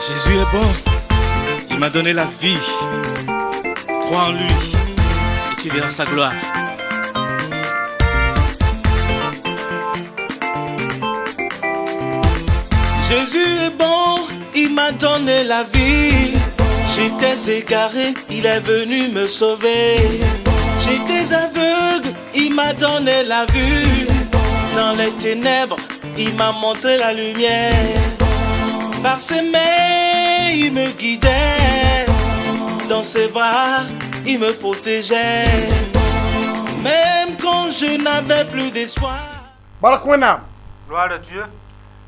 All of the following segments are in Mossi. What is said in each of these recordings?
Jésus est bon. Il m'a donné la vie. Crois en lui et tu verras sa gloire. Jésus est bon, il m'a donné la vie. J'étais égaré, il est venu me sauver. J'étais aveugle, il m'a donné la vue. Dans les ténèbres, il m'a montré la lumière. Par ses mains, il me guidait. Dans ses bras, il me protégeait. Même quand je n'avais plus d'espoir. Bark Wẽnnaam. Gloire à Dieu.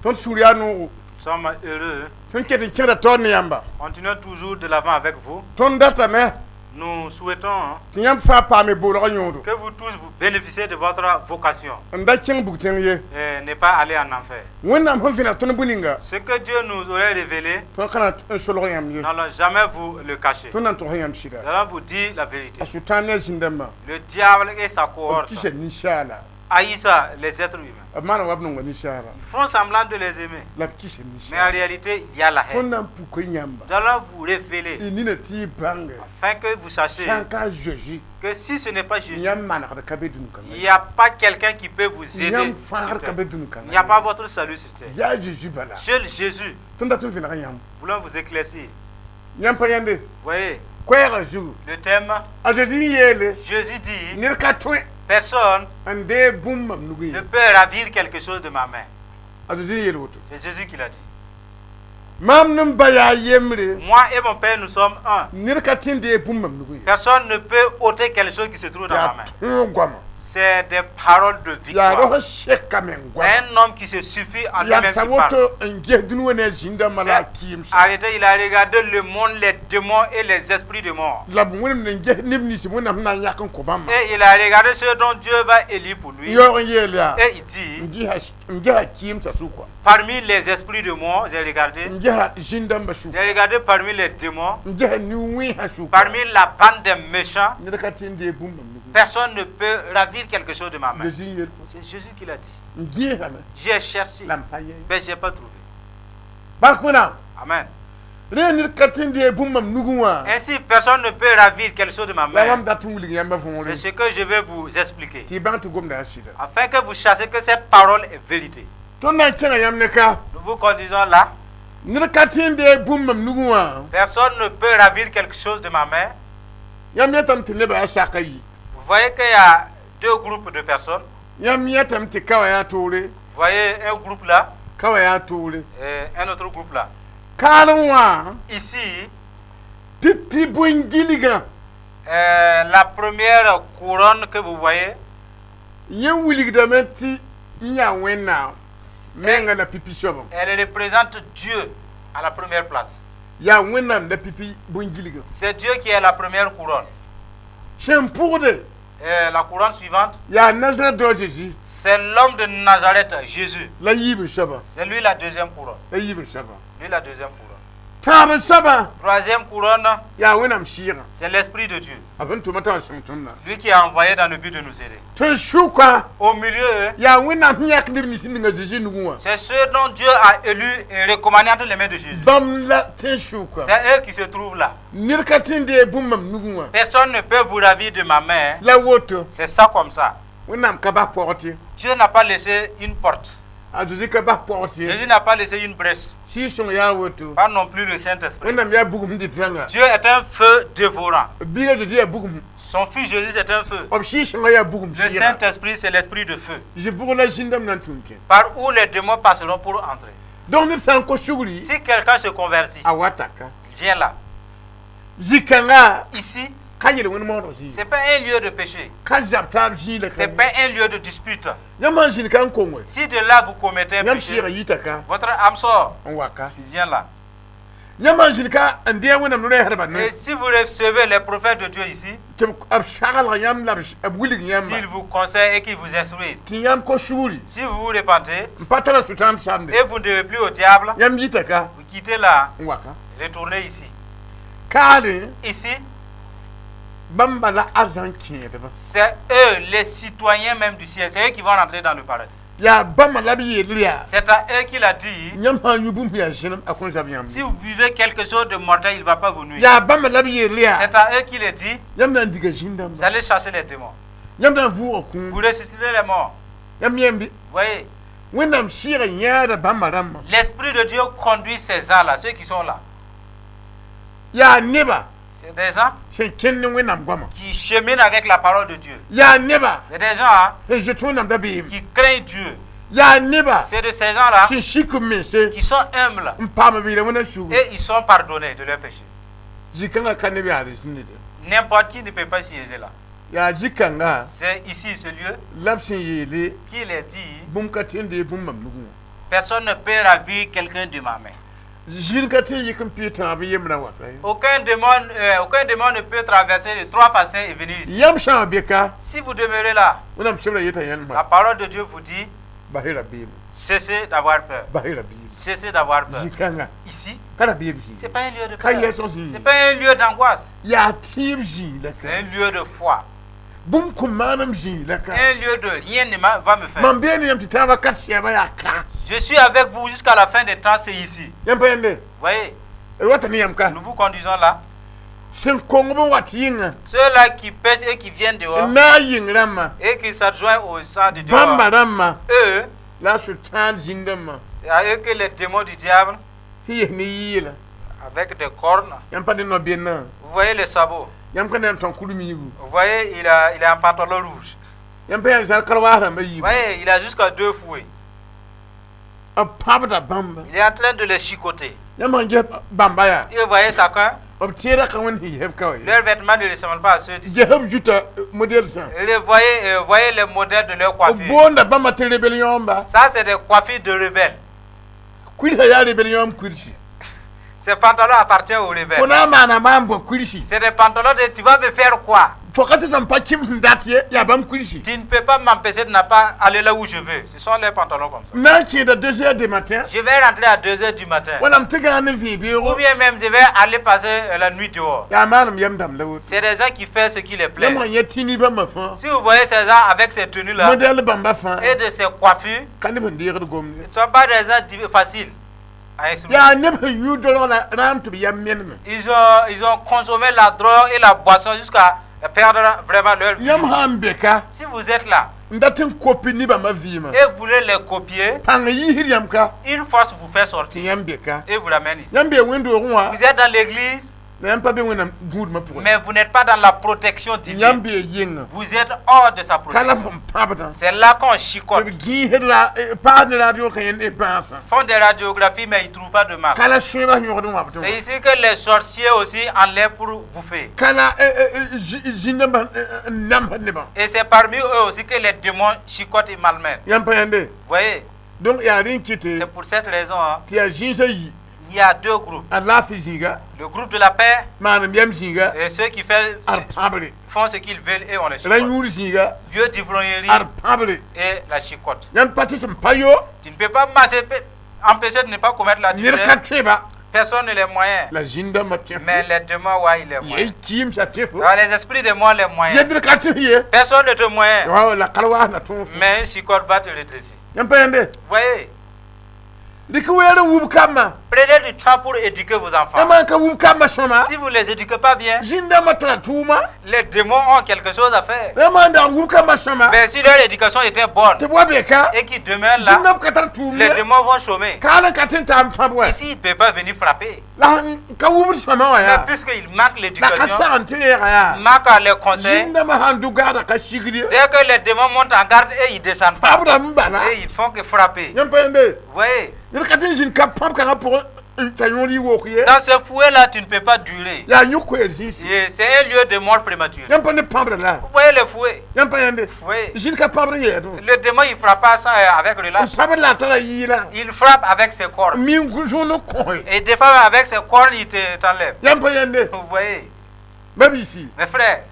Tõnd sũur yaa noogo. Nous sommes heureux. Tõnd ket n kẽeda taoor ne yãmba. Continuons toujours de l'avant avec vous. Tõnd datame Nous souhaitons, hein, tɩ yãmb fãa paame boolgã yõodo que vous tous vous bénéficiez de votre vocation n da kẽng bug-tẽng ye. Et ne pas aller en enfer. Wẽnnaam sẽn vẽneg tõnd bũ-ninga Ce que Dieu nous aurait révélé, tõnd ka na n solg yãmb ye. nous n'allons jamais vous le cacher. Tõnd na n togs yãmb sɩda. Nous allons vous dire la vérité. A Sʋtãan ne a zĩn-dãmbã Le diable et sa b cohorte kisa ninsaala. Haïssent les êtres humains. B maana wa b nonga ninsaala Ils font semblant de les aimer. La b kisa Mais en ninsaala. Réalité, il y a la Tõnd haine. Na n puka yãmba Nous allons vous révéler y nina tɩ y bãnge afin que vous sachiez sã n ka Zeezi que si ce n'est pas Jésus, yãmb manegd ka be dũni-kãngã il n'y a pas quelqu'un qui peut vous aider yãmb sur fãagd ka terre. Be dũni-kãngã. Il n'y a pas votre salut sur terre. Yaa Zeezi bala. Seul Jésus, Tõnd dat n vẽneg yãmb. Voulons vous éclaircir. Yãmb pa yãnde Voyez, koɛɛgã zugu le thème, a Zeezi n yeele Jésus dit, ned ka tõe personne n deeg bũmb mam nugẽ ne ye. Peut ravir quelque chose de ma main. A Zeezi n yeel woto. C'est Jésus qui l'a dit. Mam ne m ba yaa yembre. Moi et mon Père, nous sommes un. Ned ka tẽ n deeg bũmb mam nugẽ ye. Personne ne peut ôter quelque chose qui se trouve dans ma Yaa main. Tõog goama. C'est des paroles de Yaa victoire. ros seka meng C'est goama. Un homme qui se suffit en Yaa lui-même sa qui parle. Woto n ges dũni wã ne a zĩndãmbã la a kɩɩmsa. Arrêtez, il a regardé le monde, les démons et les esprits de mort. La b Wẽnnaam n ges neb nins Wẽnnaam sẽn na n yãk n kõ bãmba. Et il a regardé ce dont Dieu va élire pour lui. Yaoog n yeel yaa Et il dit, n gesa kɩɩmsã sʋka. Parmi les esprits de mort, j'ai regardé. N gesa zĩndãmbã sʋka. J'ai regardé parmi les démons, N gesa nin-wẽnsã sʋka. Parmi la bande des méchants, Ned ka tẽ n deeg bũmb mam nugẽ. Personne ne peut ravir quelque chose de ma main. Zeezi n yeel. C'est Jésus qui l'a dit. N gẽesame J'ai cherché, la m pa yẽ. Mais je n'ai pas trouvé. Bark Wẽnnaam. Amen. Rẽ ned ka tẽ n deeg bũmb mam nugẽ wã. Ainsi, personne ne peut ravir quelque chose de ma La main. mam dat n wilg yãmba võore. C'est ce que je vais vous expliquer. Tɩ y bãng tɩ gomda yaa sɩda. Afin que vous sachiez que cette parole est vérité. Tõnd na n kẽnga yãmb ne ka. Nous vous conduisons là. Ned ka tẽ n deeg bũmb mam nugẽ wã. Personne ne peut ravir quelque chose de ma main. Yãmb yẽtame tɩ nebã yaa sak a yi. Vous voyez qu'il y a deux groupes de personnes. Yãmb yẽtame tɩ ka wã yaa toore. Vous voyez un groupe là Ka wã yaa toore. Et un autre groupe là. Kaalẽ wã Ici, pipi bõe-gilgã la première couronne que vous voyez, yẽ wilgdame tɩ n yaa Wẽnnaam menga la pipi soabã. Elle représente Dieu à la première place. Yaa Wẽnnaam la pipi bõe-gilgã. C'est Dieu qui est la première couronne. Sẽn pʋgde Et la couronne suivante, yaa Nazarɛt dao Zeezi. C'est l'homme de Nazareth, Jésus. La yiib n soaba. C'est lui la deuxième couronne. La yiib n soaba. Lui la deuxième couronne. Tãab n soabã Troisième couronne, yaa Wẽnnaam sɩɩgã. C'est l'Esprit de Dieu. A sẽn tʋma t'a sõng tõndã. Lui qui a envoyé dans le but de nous aider. Tɩ sʋka Au milieu, yaa Wẽnnaam sẽn yãk neb nins ninga Zeezi nugẽ wã. C'est ceux dont Dieu a élu et recommandé entre les mains de Jésus. Bãmb la tẽ sʋka. C'est eux qui se trouvent là. Ned ka tẽ n deeg bũmb mam nugẽ wã. Personne ne peut vous ravir de ma main. La woto C'est ça comme ça. Wẽnnaam ka bas pɔgd tɩ. Dieu n'a pas laissé une porte. A Zeezi ka bas pɔgd tɩ. Jésus n'a pas laissé une brèche. Sɩɩg-sõng yaa woto. Pas non plus le Saint-Esprit. Wẽnnaam yaa bugum dɩt rãnga. Dieu est un feu dévorant. Biiga Zeezi yaa bugum. Son fils Jésus est un feu. B Sɩɩg-sõngã yaa bugum Le sɩɩga. Saint-Esprit, c'est l'esprit de feu. Zĩ-bʋg la zĩndame na n tũn kẽ. Par où les démons passeront pour entrer. Donc ned sã n kos sugri Si quelqu'un se convertit, a wata ka. Il vient là. Zĩ-kãnga Ici, ka yel wẽnd moodg zĩig. c'est pas un lieu de péché. Ka zab taab zĩig la. C'est pas un lieu de dispute. Yãmb sã n zĩnd ka n konge. Si de là vous commettez un Yãmb péché, sɩɩga yita ka votre âme sort. N wa ka. Il vient là. Yãmb sã n zĩnd ka n deeg Wẽnnaam no-rɛɛsdbã Et noy si vous recevez les prophètes de Dieu ici, tɩ b saglg yãmb la b wilg yãmba s'ils vous conseillent et qu'ils vous instruisent, tɩ yãmb kos sugri si vous vous repentez n pa tara sʋtãan samde et vous ne devez plus au diable, yãmb yita ka vous quittez là, n wa ka. Retournez ici. Kaale Ici, bãmba la arzãn kẽedbã. C'est eux, les citoyens même du ciel, c'est eux qui vont rentrer dans le paradis. Yaa bãmba la b yeel yaa C'est à eux qu'il a dit, yãmb sã n yũ bũmb yaa zẽnem a kõn zab yãmb. Si vous buvez quelque chose de mortel, il ne va pas vous nuire. Yaa bãmba la b yeel yaa C'est à eux qu'il est dit, yãmb na n diga zĩn-dãmba. Vous allez chasser les démons. Yãmb na n vʋʋga kũum. Vous ressusciterez les morts. Yãmb yẽmbe. Vous voyez, Wẽnnaam sɩɩga yãada bãmba rãmbã. l'Esprit de Dieu conduit ces gens-là, ceux qui sont là. Yaa neba C'est des gens sẽn kẽnd ne Wẽnnaam goamã. Qui cheminent avec la parole de Dieu. Yaa neba C'est des gens, hein, sẽn zoet Wẽnnaam dabeem. Qui craignent Dieu. Yaa neba C'est de ces gens-là sẽn sik b mense qui sont humbles n paam b yɩla Wẽnna sugr. Et ils sont pardonnés de leurs péchés. Zĩ-kãngã ka neb yaad zĩnd. N'importe qui ne peut pas siéger là. Yaa zĩ-kãnga C'est ici, ce lieu, la b sẽn yeele qu'il est dit, bũmb ka tõe n deeg bũmb mam nugẽ wã. Personne ne peut ravir quelqu'un de ma main. Zĩn ka tõe n yik n pɩɩ tãab yembrã wa pa ye. Aucun démon ne peut traverser les trois façons et venir ici. Yãmb sã n be ka Si vous demeurez là, Wẽnnaam sebra yeta yãndmã la parole de Dieu vous dit, bas-y rabeem. Cessez d'avoir peur. Bas-y rabeem. Cessez d'avoir peur. Zĩ-kãnga Ici, ka rabeem zĩ. c'est pas un lieu de Ka peur. yɛsg zĩ. C'est pas un lieu d'angoisse. Yaa tẽeb zĩ la C'est ka. un lieu de foi. Bũmb kõn maanam zĩ la ka. Un lieu de rien ne va me faire. Mam bee ne yãmb tɩ tãabã ka sɛɛba yaa ka. Je suis avec vous jusqu'à la fin des temps, c'est ici. Yãmb pa yẽnde. Vous voyez, D wata ne yãmb ka. Nous vous conduisons là. Sẽn kong b n wat yɩnga Ceux-là qui pèchent et qui viennent dehors n na n yɩng rãmbã et qui s'adjoignent au sang du dehors, bãmba rãmbã eux, la a sʋtãan zĩn-dãmbã c'est à eux que les démons du diable, sẽn yes ne yɩɩla. Avec des cornes, Yãmb pa ne no-bennã. Vous voyez les sabots, Yãmb ka na n tõg kur-miigu. Vous voyez, il a un pantalon rouge. Yãmb pa yã zãr kalwaas rãmbã Vous yiibu. voyez, il a jusqu'à deux fouets. B pãbda bãmba. Il est en train de les chicoter. Yãmb sãn ges bãmba yaa Et vous voyez chacun, b tẽeda ka Wẽnd sẽn yesb ka wa ye. Leurs vêtements ne ressemblent pas à ceux d'ici. Ges b zuta modɛl sã. Et voyez les modèles de leur B coiffure. boonda bãmba tɩ rebel yõomba. Ça, c'est des coiffures de rebelles. Kursã yaa rebel yõom kursi. Ces pantalons appartiennent aux Fo rebelles. na n maana maan bõ kursi. C'est des pantalons de tu vas me faire quoi? Fo ka tɩ tõnd pa kɩm sẽn dat ye yaa bãmb kursi. Tu ne peux pas m'empêcher de ne pas aller là où je veux. Ce sont les pantalons comme ça. M na n kẽeda 2 heures du matin Je vais rentrer à 2 heures du matin. wala m tɩ gãag ne vẽe Ou beoogo bien même, je vais aller passer la nuit dehors. yaa maanem yɛm dãmb la woto. C'est des gens qui font ce qui les plaît. Yãmb sã yẽ tĩni bãmba fãa Si vous voyez ces gens avec ces tenues-là modɛl bãmba fãa et de ces coiffures, ka neb sẽn deegd gomd. Ce ne sont pas des gens faciles à instruire. Yaa neb sẽn yũ dorg la rãam tɩ b yam menemẽ. Ils ont consommé la drogue et la boisson jusqu'à perdre vraiment leur vie. Yãmb sã n be ka Si vous êtes là n dat n kopi nebãmbã vɩɩmã et vous voulez les copier, pãng yiisd yãmb ka une force vous fait tɩ sortir yãmb be ka. Et vous ramène ici. Yãmb bee wẽnd-doogẽ wã Vous êtes dans l'église, la yãmb pa be Wẽnnaam gũudmã pʋgẽ. Mais vous n'êtes pas dans la protection Tɩ divine. yãmb bee yɩnga Vous êtes hors de sa ka la protection. b pãbdã. C'est là qu'on Tɩ chicote. b gĩisd ra paas ne radio ka yẽnd bãasã. Font des radiographies, mais ils ne trouvent pas de mal. Ka la sõeba yõgd n wabdẽ C'est wã. ici que les sorciers aussi enlèvent pour bouffer. Ka la zĩn-dãmbã n namsd nebã. Et c'est parmi eux aussi que les démons chicotent et malmènent. Yãmb pa yãnde. Vous voyez, Donc yaa rẽ n kɩte c'est pour cette raison, hein, tɩ yaa zĩisã yi il y a deux groupes. a laafɩ zĩiga Le groupe de la paix maanem yɛm zĩiga et ceux qui ad pãbre. Font ce qu'ils veulent et on les Ra chicote. yũud zĩiga Lieu d'ivrognerie ad pãbre. Et la chicote. Yãmb pa tɩ tɩ m pa yo. Tu ne peux pas empêcher de ne pas commettre la Ned ka tẽeba. Personne ne les moyens. La zĩn-dãmbã tẽ Mais les démons, ouais, il est fo moyen. yey kɩɩmsã tẽ fo. Ah, les esprits de moi, les moyens. Yedr ka tẽ ye. Personne ne te moyen. Wa la kalwaas na tõog fo. Mais un chicote va te redresser. Yãmb pa yãnde. Vous voyez, Dɩk weer n wub kambã. Prenez du temps pour éduquer vos enfants. Yãmb n ka wub kambã sõma Si vous ne les éduquez pas bien, zĩn-dãmbã tara tʋʋma. Les démons ont quelque chose à faire. Yãmb sã n dag wub kambã sõma Mais si leur éducation était bonne tɩ b wa be ka et qu'ils demeurent là, zĩn-dãmb ka tar tʋʋm les ye démons vont chômer. kaal n ka tẽ n taam pãb wa. Ici, ils ne peuvent pas venir frapper. La sẽn ka wubd sõma wã Mais yaa puisqu'il manque la ka l'éducation, sagn tɩ reega yaa manque les conseils, zĩn-dãmbã sãn dʋ gaada ka sigd ye dès que les démons montent en garde et ils descendent pas. pãbdame bala. Et ils font que frapper. Yãmb pa yẽnde. Vous voyez, Ned ka tɩ n zĩnd ka pãb kãngã pʋgẽ t'a yõod yɩ wok ye. Dans ce fouet-là, tu ne peux pas durer. Yaa yõ koɛɛr zĩisi. Et c'est un lieu de mort prématurée. Yãmb pa ne pãbrã la. Vous voyez le fouet? Yãmb pa yãnde. Fouet. Zĩnd ka pãbr n yɛɛdẽ. Le démon, il frappe pas ça avec N relâche. pãbr la a tara yɩɩla. Il frappe avec ses cornes. Mi n zõon n kõse. Et des fois, avec ses cornes, il t'enlève. Yãmb pa yãnde. Vous voyez? Mabiisi Mes frères,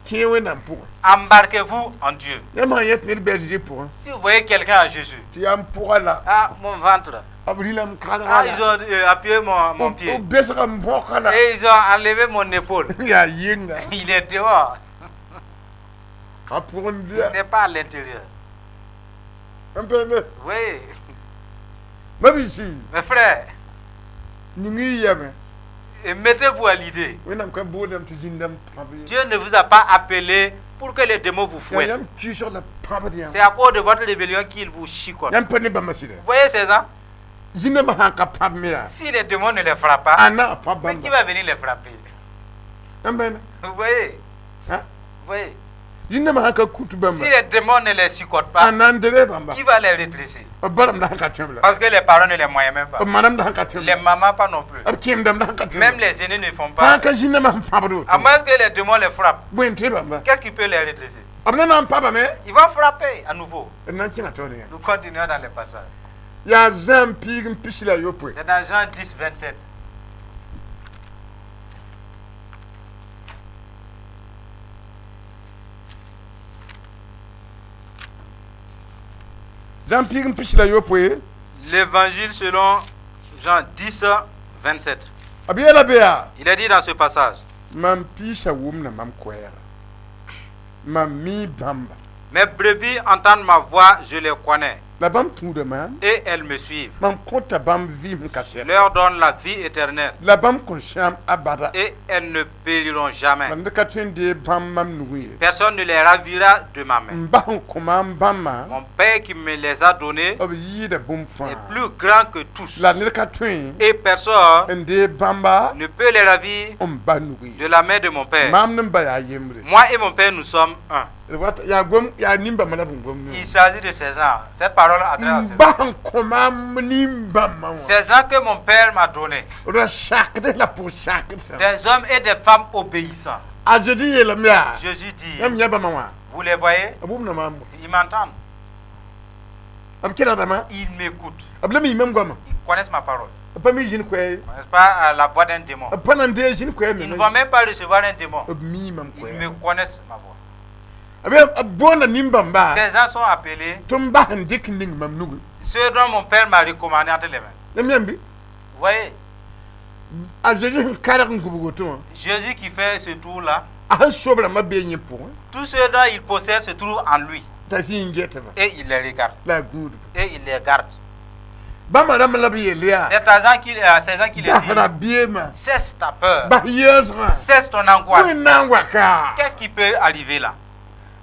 kẽ Wẽnnaam pʋgẽ. Embarquez-vous en Dieu. Yãmb sã n yet ned bɛs zĩ pʋgẽ Si vous voyez quelqu'un à Jésus, tɩ yaa n pʋga la ah, mon ventre, b rɩlame ah, kãdga ils ont appuyé mon pied. b besga m bõka la. Et ils ont enlevé mon épaule. Yaa yɩnga. Il est dehors. A pʋgẽ Il bɩa. n'est pas à l'intérieur. N peeme. Oui, Mabiisi, mes frères, ning y yɛme. Et mettez-vous à l'idée. Wẽnnaam ka boodame tɩ zĩndame pãb ye. Dieu ne vous a pas appelé pour que les démons vous Yaa fouettent. yãmb kɩɩsg la pãbd yãmb. C'est à cause de votre rébellion qu'ils vous chicotent. Yãmb pa ne bãmba sɩda. Vous voyez ces gens? Zĩndame sã n ka pãb me yaa. Si les démons ne les frappent pas, A na pãb mais qui bãmba. va venir les frapper? N bẽne. Vous voyez? Hein? Vous voyez? Zĩndame sã n ka kut bãmba. Si les démons ne les chicotent A pas, na n dere bãmba. qui va les redresser? B ba-rãmda sã n ka tõe b la. Parce que les parents ne les moyennent même pas. B ma-rãmda sã n ka tõe b Les la. mamans pas non plus. B kẽemdãmda sã n ka tõe Même b la. les aînés ne font Sã pas. n ka zĩndame sẽn pãbd woto. À moins que les démons les frappent. Bõe n tõe bãmba? Qu'est-ce qui peut les redresser? B na na n pãbame. Ils vont frapper à nouveau. D na n kẽnga taoor yã. Nous continuons dans les passages. Yaa Zãn 37. C'est dans Jean 10, 27. Zãn 37. L'évangile selon Jean 10, 27. B yeela be yaa. Il est dit dans ce passage: Mam piisã wʋmda mam koɛɛga. Mam mi bãmba. Mes brebis entendent ma voix, je les connais, La bãmb tũuda maam. Et elles me suivent. Mam kõta bãmb vɩɩm Je kasɛt. leur donne la vie éternelle, La bãmb kõn sãam abada. Et elles ne périront jamais. Mam ka tõe n deeg bãmb mam nugẽ ye. Personne ne les ravira de ma main. N bas n kõ maam bãmbã, Mon Père qui me les a donnés b yɩɩda bũmb est fãa. plus grand que tous. La ned ka tõe Et personne n deeg bãmba ne peut les ravir n ba nugẽ de ye. la main de mon Père. Maam ne n ba yaa yembre. Moi et mon Père, nous sommes un. D wat yaa gom yaa nin-bãmba la b n gom Il s'agit de ces gens. Cette parole a trait à n ces gens. bas n kõ maam nin-bãmbã wã. Ces gens que mon Père m'a donnés. D ra sakd la pʋg sakd sã. Des hommes et des femmes obéissants. A Zezi yeelame yaa. Jésus dit, Yãmb yã bãmba wã. vous les voyez, B wʋmda maam. Ils m'entendent, B kelgdame. Ils m'écoutent, B la mi mam goama. Ils connaissent ma parole. B pa mi zĩnd koɛɛ. Ils ne connaissent pas la voix d'un démon. B pa na n deeg zĩnd koɛɛ Ils ne me. vont même pas recevoir un démon. B mi mam Ils koɛɛ. me connaissent ma voix. B b boonda nin-bãmba Ces gens sont appelés tɩ m bas n dɩk n ning mam nugu. Ceux dont mon Père m'a recommandé entre les mains. Yãmb yãmb bɩ. Vous voyez, A Zezi sẽn karg n gubg woto wã. Jésus qui fait ce tour-là, A sẽn sob rãmbã bee yẽ pʋgẽ. tout ce dont il possède se trouve en lui. T'a zĩ n getba. Et il les regarde. La a gũudba. Et il les garde. Bãmba rãmb la b yell yaa. Cet argent qui, ces gens qui le Bas disent, rabeemã. cesse ta peur, Bas yɛɛsgã. Cesse ton angoisse. Bõe n na n wa ka? Qu'est-ce qui peut arriver là?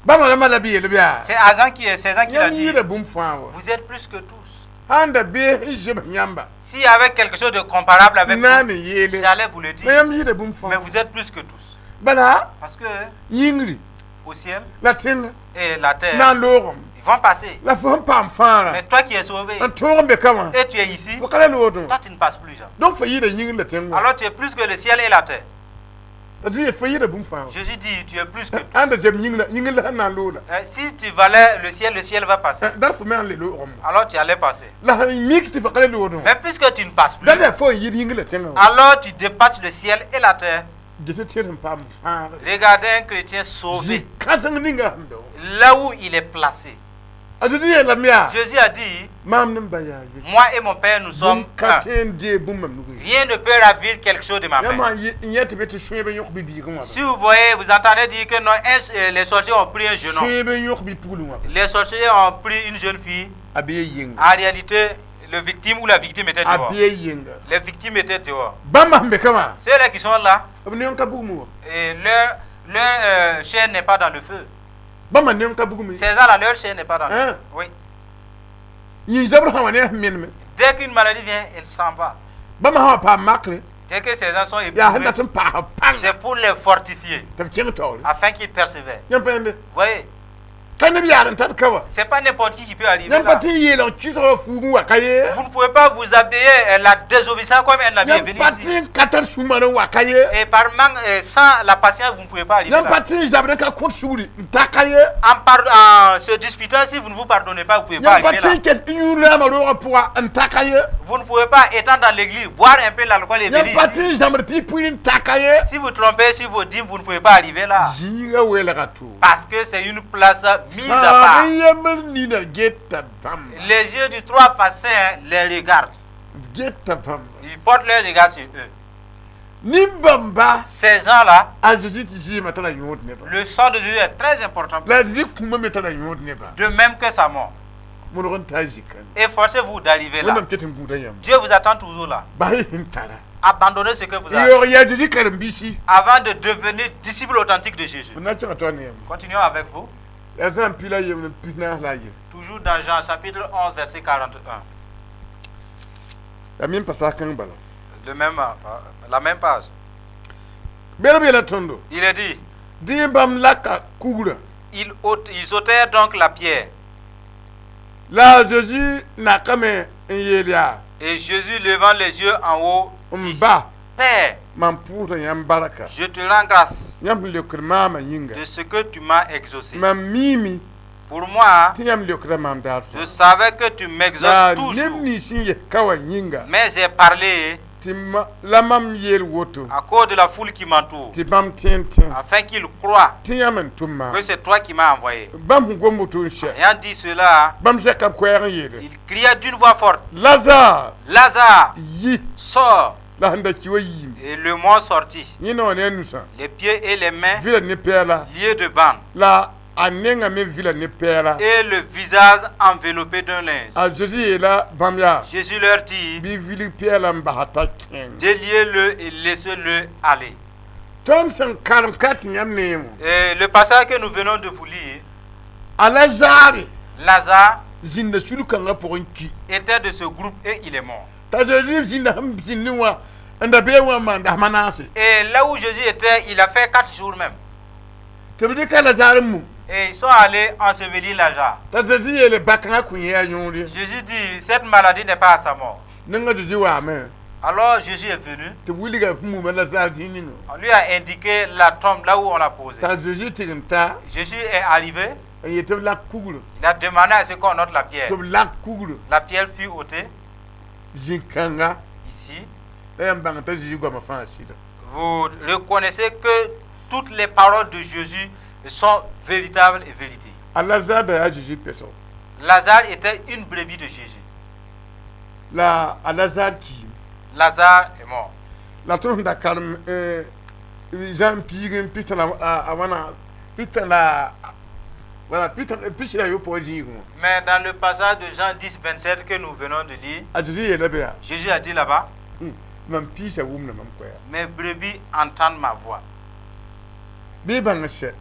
Bãmba rãmbã la b yell b yaa. C'est argent qui est, ces gens qui l'a Yãmb dit. yɩɩda bũmb fãa wa. Vous êtes plus que tous. Sãn da bee sẽn zems yãmba. S'il y avait quelque chose de comparable avec Na n vous, yeele. j'allais vous le La dire. yãmb yɩɩda bũmb Mais fãa. vous êtes plus que tous. Bala Parce que yĩngri au ciel la tẽngã et la terre, na n loogem. ils vont passer. La fo sẽn paam fãagrã Mais toi qui es sauvé n tõog n be ka wã. Et tu es ici, Fo ka la loodẽ toi wã. tu ne passes plus jamais. Donc fo yɩɩda yĩngr la tẽng wã. Alors tu es plus que le ciel et la terre. La tɩ fo yɩɩda bũmb fãa wa. Jésus dit, tu es plus que tous. Sãn da zem yĩngr la yĩngr la sẽn na n looda. Si tu valais le ciel va passer. Dar fo me sãn le loogem wã. Alors tu allais passer. La sẽn mik tɩ fo ka le loodẽ wã. Mais puisque tu ne passes plus, Da yaa fo n yɩɩd yĩngr la tẽngã wã. Alors tu dépasses le ciel et la terre. Ges tɩ sẽn paam fãagre. Regardez un chrétien sauvé, Zĩ-kãseng ninga sẽn be wã. Là où il est placé. A Zezi yeelame yaa. Jésus a dit, Maam ne m ba yaa ye. moi et mon Père, nous sommes Bũmb ka un. tõe n deeg bũmb mam nugẽ ye. Rien ne peut ravir quelque chose de ma Yãmb main. sã n yẽ tɩ be tɩ sõeeb n yõk bi-biigẽ wã. Si vous voyez, vous entendez dire que non, les sorciers ont pris un jeune homme. Sõeeb n yõk bi-pugl wã. Les sorciers ont pris une jeune fille. A bee yenga. En réalité, le victime ou la victime était A dehors. bee yenga. Les victimes étaient dehors. Bãmba sẽn be ka wã. Ceux-là qui sont là, B neong ka bugum wa. Et leur chair n'est pas dans le feu. Bãmba neong ka bugum ye. Ces gens-là, leur chair n'est pas dans le Hein? feu. Oui. Yĩn zabr sã wa ne a sẽn meneme. Dès qu'une maladie vient, elle s'en va. Bãmba sã wa paam makre. Dès que ces gens sont Yaa sẽn éprouvés, dat n paas pãnga. C'est pour les fortifier, Tɩ b kẽng taoore. Afin qu'ils persévèrent. Yãmb pa yẽnde. Vous voyez, Ka neb yaad n tat ka wa. c'est pas n'importe qui peut arriver Yãmb pa là. tɩ n yeel n kɩsg wa fuug n wa ka ye. Vous ne pouvez pas vous habiller la désobéissance comme un habit est Yãmb venu pa ici. tɩ n ka tar sũ-mar n wa ka ye. Et par manque, sans la patience, vous ne pouvez pas arriver Yãmb pa là. tɩ n zabd n ka kõt sugri n ta ka ye. En se disputant, si vous ne vous pardonnez pas, vous ne pouvez pas Yãmb pa arriver tɩ là. n ket yũ raamã roogã pʋga n ta ka ye. Vous ne pouvez pas, étant dans l'église, boire un peu l'alcool et Yãmb venir pa ici. tɩ n zãmd pipi n ta ka ye. Si vous trompez sur vos dîmes, vous ne pouvez pas arriver là. Zĩiga weelga tʋʋm. Parce que c'est une place mise à part. Fãag yembr nina geta bãmba. Les yeux du trois façons les regardent. Geta bãmba. Ils portent leur regard sur eux. Nin-bãmba Ces gens-là, a Zezi tɩ zɩɩmã tara yõod nebã. Le sang de Jésus est très important. La a Zezi kũumã me tara yõod nebã. De même que sa mort. Modg n ta zikã. Efforcez-vous d'arriver là. Wẽnnaam ket n gũuda yãmb. Dieu vous attend toujours là. Bas y sẽn tara. Abandonnez ce que vous avez Yaoog yaa Zeezi karen-biisi. Avant de devenir disciple authentique de Jésus. D na n kẽnga taoor ne yãmb. Continuons avec vous. Yaa Zã 11 na 14 la ye. Toujours dans Jean chapitre 11, verset 41. Yaa me pa saag kãng bala. La même page. Bel b yeela tõndo. Il est dit, Dẽ bãmb laka kugrã. Ils ôtèrent donc la pierre. La a Zeezi nakame n yeel yaa. Et Jésus, levant les yeux en haut, N dit, ba, Père, mam pʋʋsda yãmb barka. Je te rends grâce Yãmb sẽn leokd maamã yĩnga. De ce que tu m'as exaucé. Mam miime Pour moi, tɩ yãmb leokda maam daar je fãa. Savais que tu m'exauces La neb toujours. nins sẽn ges ka wã yĩnga. Mais j'ai parlé Tɩ ma- la mam yeel woto. À cause de la foule qui m'entoure, Tɩ bãmb tẽ n tẽ. Afin qu'ils croient Tɩ yãmb n tʋm maam. Que c'est toi qui m'as envoyé. Bãmb sẽn gom woto n sɛ. Ayant dit cela, Bãmb zɛka b koɛɛg n yeele. Il cria d'une voix forte, Lazare, Lazare, yi. Sors! La sẽn da ki wa yiime. Et le mort sortit, Yẽ na wã ne a nusã. Les pieds et les mains Vɩla ne pɛɛla. Liés de bandes, La a nengã me vɩla ne pɛɛla. Et le visage enveloppé d'un linge. A Zeezi yeela bãmb yaa. Jésus leur dit, Bɩ wilg pɛɛla n basa t'a kẽng. Déliez-le et laissez-le aller. Tõnd sẽn karem ka tɩ yãmb neemo. Et le passage que nous venons de vous lire, A Lazare Lazare zĩnda sul-kãngã pʋgẽ n ki. Était de ce groupe et il est mort. T'a Zeezi zĩnda sẽn zĩndẽ wã n da bee wã n maan dasma naase. Et là où Jésus était, il a fait 4 jours même. Tɩ b dɩka Lazare n mum. Et ils sont allés ensevelir Lazare. T'a Zeezi yeele bãkãngã kõ yẽ a yõod. Jésus dit, cette maladie n'est pas à sa mort. Ninga Zeezi waame. Alors Jésus est venu, Tɩ b wilga f muma Lazare zĩig ninga. On lui a indiqué la tombe là où on l'a posé. T'a Zeezi tɩg n ta. Jésus est arrivé, N yet tɩ b lak kugr. Il a demandé à ce qu'on ôte la pierre. Tɩ b lak kugr. La pierre fut ôtée. Zĩ-kãnga. Ici, La yãmb bãng t'a Zeezi goamã fãa sɩda. Vous reconnaissez que toutes les paroles de Jésus sont véritables et vérité. A Lazare da yaa Zeezi pɛsg. Lazare était une brebis de Jésus. La a Lazare kiime. Lazare est mort. La tõnd sẽn da karem Zã piig n pita la a wãna pita la voilà pita pis la yopoe zĩigẽ wã. Mais dans le passage de Jean 10, 27 que nous venons de lire, A Zeezi yeela be yaa. Jésus a dit là-bas, Mam piisã wʋmda mam koɛɛga. Mes brebis entendent ma voix. Bɩ y bãng n sɛ.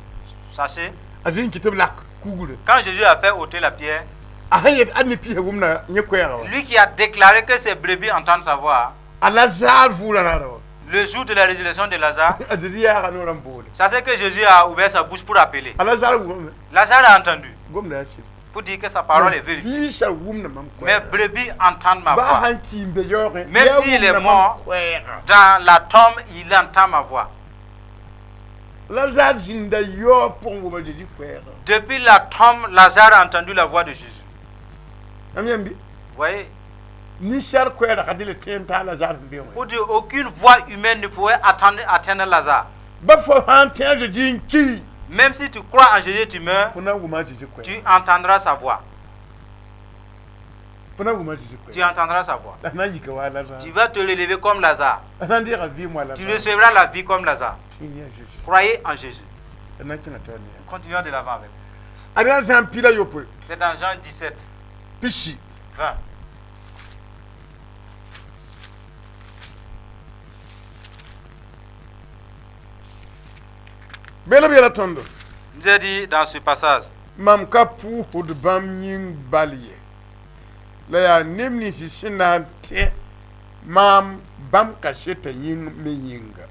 Sachez, A Zeezi n kɩ tɩ b lak kugre. Quand Jésus a fait ôter la pierre, A sẽn yet ad ne piisã wʋmda yẽ koɛɛga wã. Lui qui a déclaré que ses brebis entendent sa voix, A Lazare vʋʋra raada wã. Le jour de la résurrection de Lazare, A Zeezi yaaga noorã n boole. Sachez que Jésus a ouvert sa bouche pour appeler. A Lazare wʋmda. Lazare a entendu Gomda yaa sɩd. Pour dire que sa parole est vérité. Piisã wʋmda mam Mes koɛɛga. Brebis entendent ma Baa voix. sãn ki n be yaoogẽ. Même s'il est mort, koɛɛga. dans la tombe, il entend ma voix. Lazare zĩnda yaoog pʋgẽ wʋma Zeezi koɛɛga. Depuis la tombe, Lazare a entendu la voix de Jésus. Yãmb yãmb bɩ. Vous voyez? Ninsaal koɛɛga ka dɩl tẽem t'a Lazare sẽn be wã. Pour dire aucune voix humaine ne pouvait atteindre Lazare. Ba fo sãn tẽ a Zeezi n ki. Même si tu crois en Jésus, tu meurs, Fo na n wʋma a Zeezi koɛɛga. Tu entendras sa voix. Fo na n wʋma a Zeezi Tu koɛɛga. Entendras sa voix. La sẽn na n yika wa a Lazare. Tu vas te relever comme Lazare. La sẽn na n deega vɩɩm wa Tu Lazare. Recevras la vie comme Lazare. Tẽ yã Zeezi. Croyez en Jésus. La na n kẽnga taoor ne yãmb. Continuons de l'avant avec. Ad yaa Zã 17. C'est dans Jean 17, Pisi. 20. Bela b yeela tõndo. Nous a dit dans ce passage, Mam ka pʋʋsd bãmb yĩng bal ye. La yaa neb nins sẽn na n tẽ maam bãmb kaseta yĩng me yĩnga.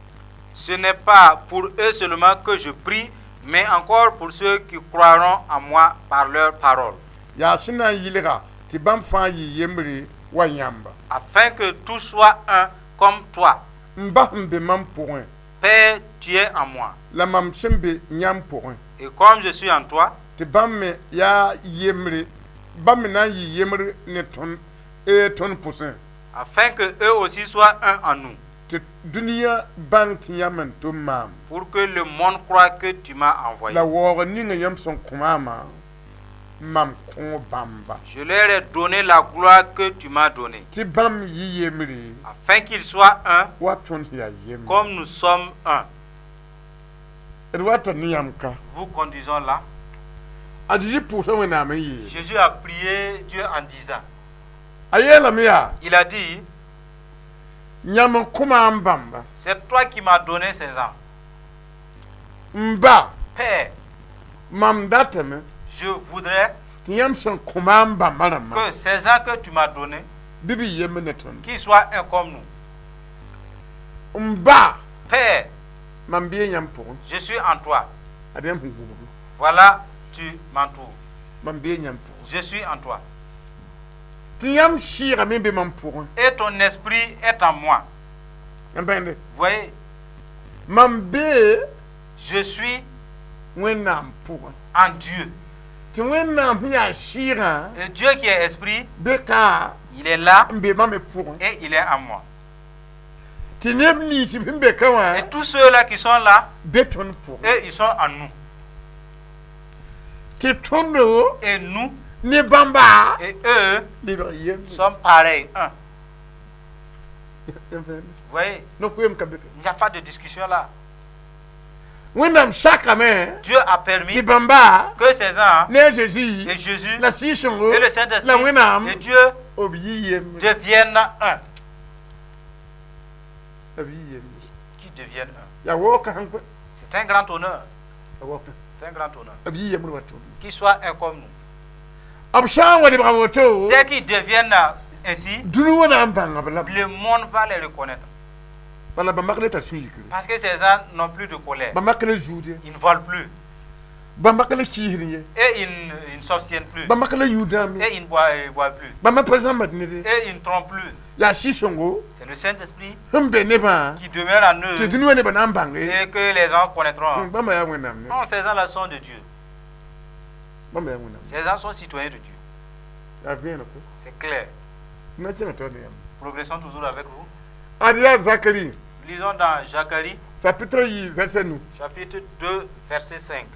Ce n'est pas pour eux seulement que je prie, mais encore pour ceux qui croiront en moi par leur parole, Yaa sẽn na n yɩlga tɩ bãmb fãa yɩ yembre wa yãmba. Afin que tous soient un comme toi. N bas sẽn be mam pʋgẽ. Père, tu es en moi. La mam sẽn be yãmb pʋgẽ. Et comme je suis en toi, Tɩ bãmb me yaa yembre bãmb me na n yɩ yembre ne tõnd tõnd pʋsẽ. Afin que eux aussi soient un en nous, Tɩ dũniyã bãng tɩ yãmb n tʋm maam. Pour que le monde croie que tu m'as envoyé. La waoog ninga yãmb sẽn kõ maamã mam kõ bãmba. Je leur ai donné la gloire que tu m'as donnée, Tɩ bãmb yɩ yembre afin qu'ils soient un wa tõnd sẽn yaa yembre. Comme nous sommes un. D wata ne yãmb ka. Vous conduisons là. A Zeezi pʋʋsa Wẽnnaam n yeel. Jésus a prié Dieu en disant, A yeelame yaa, il a dit, yãmb n kõ maam bãmba. C'est toi qui m'as donné ces gens. N ba, Père, mam datame je voudrais tɩ yãmb sẽn kõ maam bãmba rãmbã que ces gens que tu m'as donnés, bɩ b yemb ne tõnd. Qu'ils soient un comme nous. N ba, Père, mam bee yãmb pʋgẽ. Je suis en toi. Ad yãmb sẽn gũbg. Voilà, tu m'entoures. Mam bee yãmb pʋgẽ. Je suis en toi. Tɩ yãmb sɩɩgame be mam pʋgẽ. Et ton esprit est en moi. N bẽnde. Voyez, Mam bee je suis Wẽnnaam pʋgẽ. En Dieu. Tɩ Wẽnnaam sẽn yaa sɩɩgã Et Dieu qui est esprit, be ka il est là n be mam me pʋgẽ. Et il est en moi. Tɩ neb nins sẽn be ka wã Et tous ceux-là qui sont là, be tõnd pʋgẽ. Eux, ils sont en nous. Tɩ tõndo Et nous, ne bãmba et eux, lebg yembe. Sommes pareils. Un. Vous voyez, No-koeem ka be. Il n'y a pas de discussion là. Wẽnnaam sakame Dieu a permis tɩ bãmba que ces gens ne a Zeezi et Jésus la Sɩɩg-sõngo et le Saint-Esprit la Wẽnnaam et Dieu b yɩ yembre. Deviennent un. B yɩ yembre. Qui deviennent un. Yaa waoog kãsem koe. C'est un grand honneur. Yaa waoog. C'est un grand honneur. B yɩ yembr wa tõnd. Qu'ils soient un comme nous. B sã n wa lebga woto, Dès qu'ils deviennent ainsi, dũni wã na n bãnga b lame. Le monde va les reconnaître. Bala bãmb ka le tar sũ-yikre. Parce que ces gens n'ont plus de colère. Bãmb ka le zuud. Ils ne volent plus. Bãmb ka le kiisd ye. Et ils ne s'obstinent plus. Bãmb ka le yũ dãam ye. Et ils ne boivent plus. Bãmb pa zãmbd ned. Et ils ne trompent plus. Yaa Sɩɩg-sõngo C'est le Saint-Esprit sẽn be nebã qui demeure en tɩ eux dũni wã nebã na n bãnge. Et que les gens connaîtront. Bãmba yaa Wẽnnaam ne. Non, ces gens-là sont de Dieu. Bãmba yaa Wẽnnaam. Ces gens sont citoyens de Dieu. Yaa vẽeneg ko. C'est clair. Na kẽngã taoor ne yãmb. Progressons toujours avec vous. Ad yaa Zakari Lisons dans Zacharie, chapitre yi verset nu. Chapitre 2, verset 5.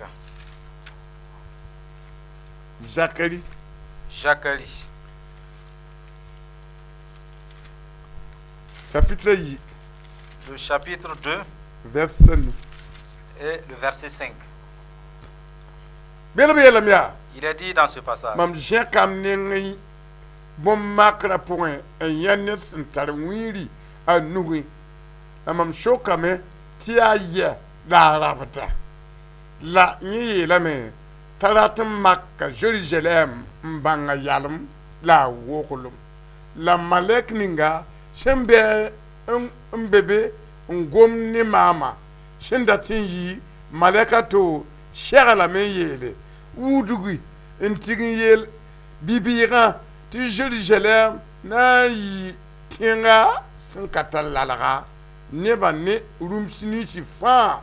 Zakari Zacharie, chapitre yi le chapitre 2 verset nu. Et le verset 5. Bẽlb yeelame yaa, Il est dit dans ce passage, mam zẽkam neng bõn-makrã pʋgẽ n yã ned sẽn tar wĩiri a nugẽ la mam sokame tɩ yaa yɛ la a rabda la yẽ yeelame t'a rat n maka Zerizalɛɛm n bãnga yalem la a woglem la malɛk ninga sẽn bɩ n be be n gom ne maamã sẽn dat n yi malɛka to seglame n yeele wudgi n tig n yeel bi-bɩɩgã tɩ Zerizalɛɛm na n yi tẽnga sẽn ka tar lalga nebã ne rũms ninsi fãa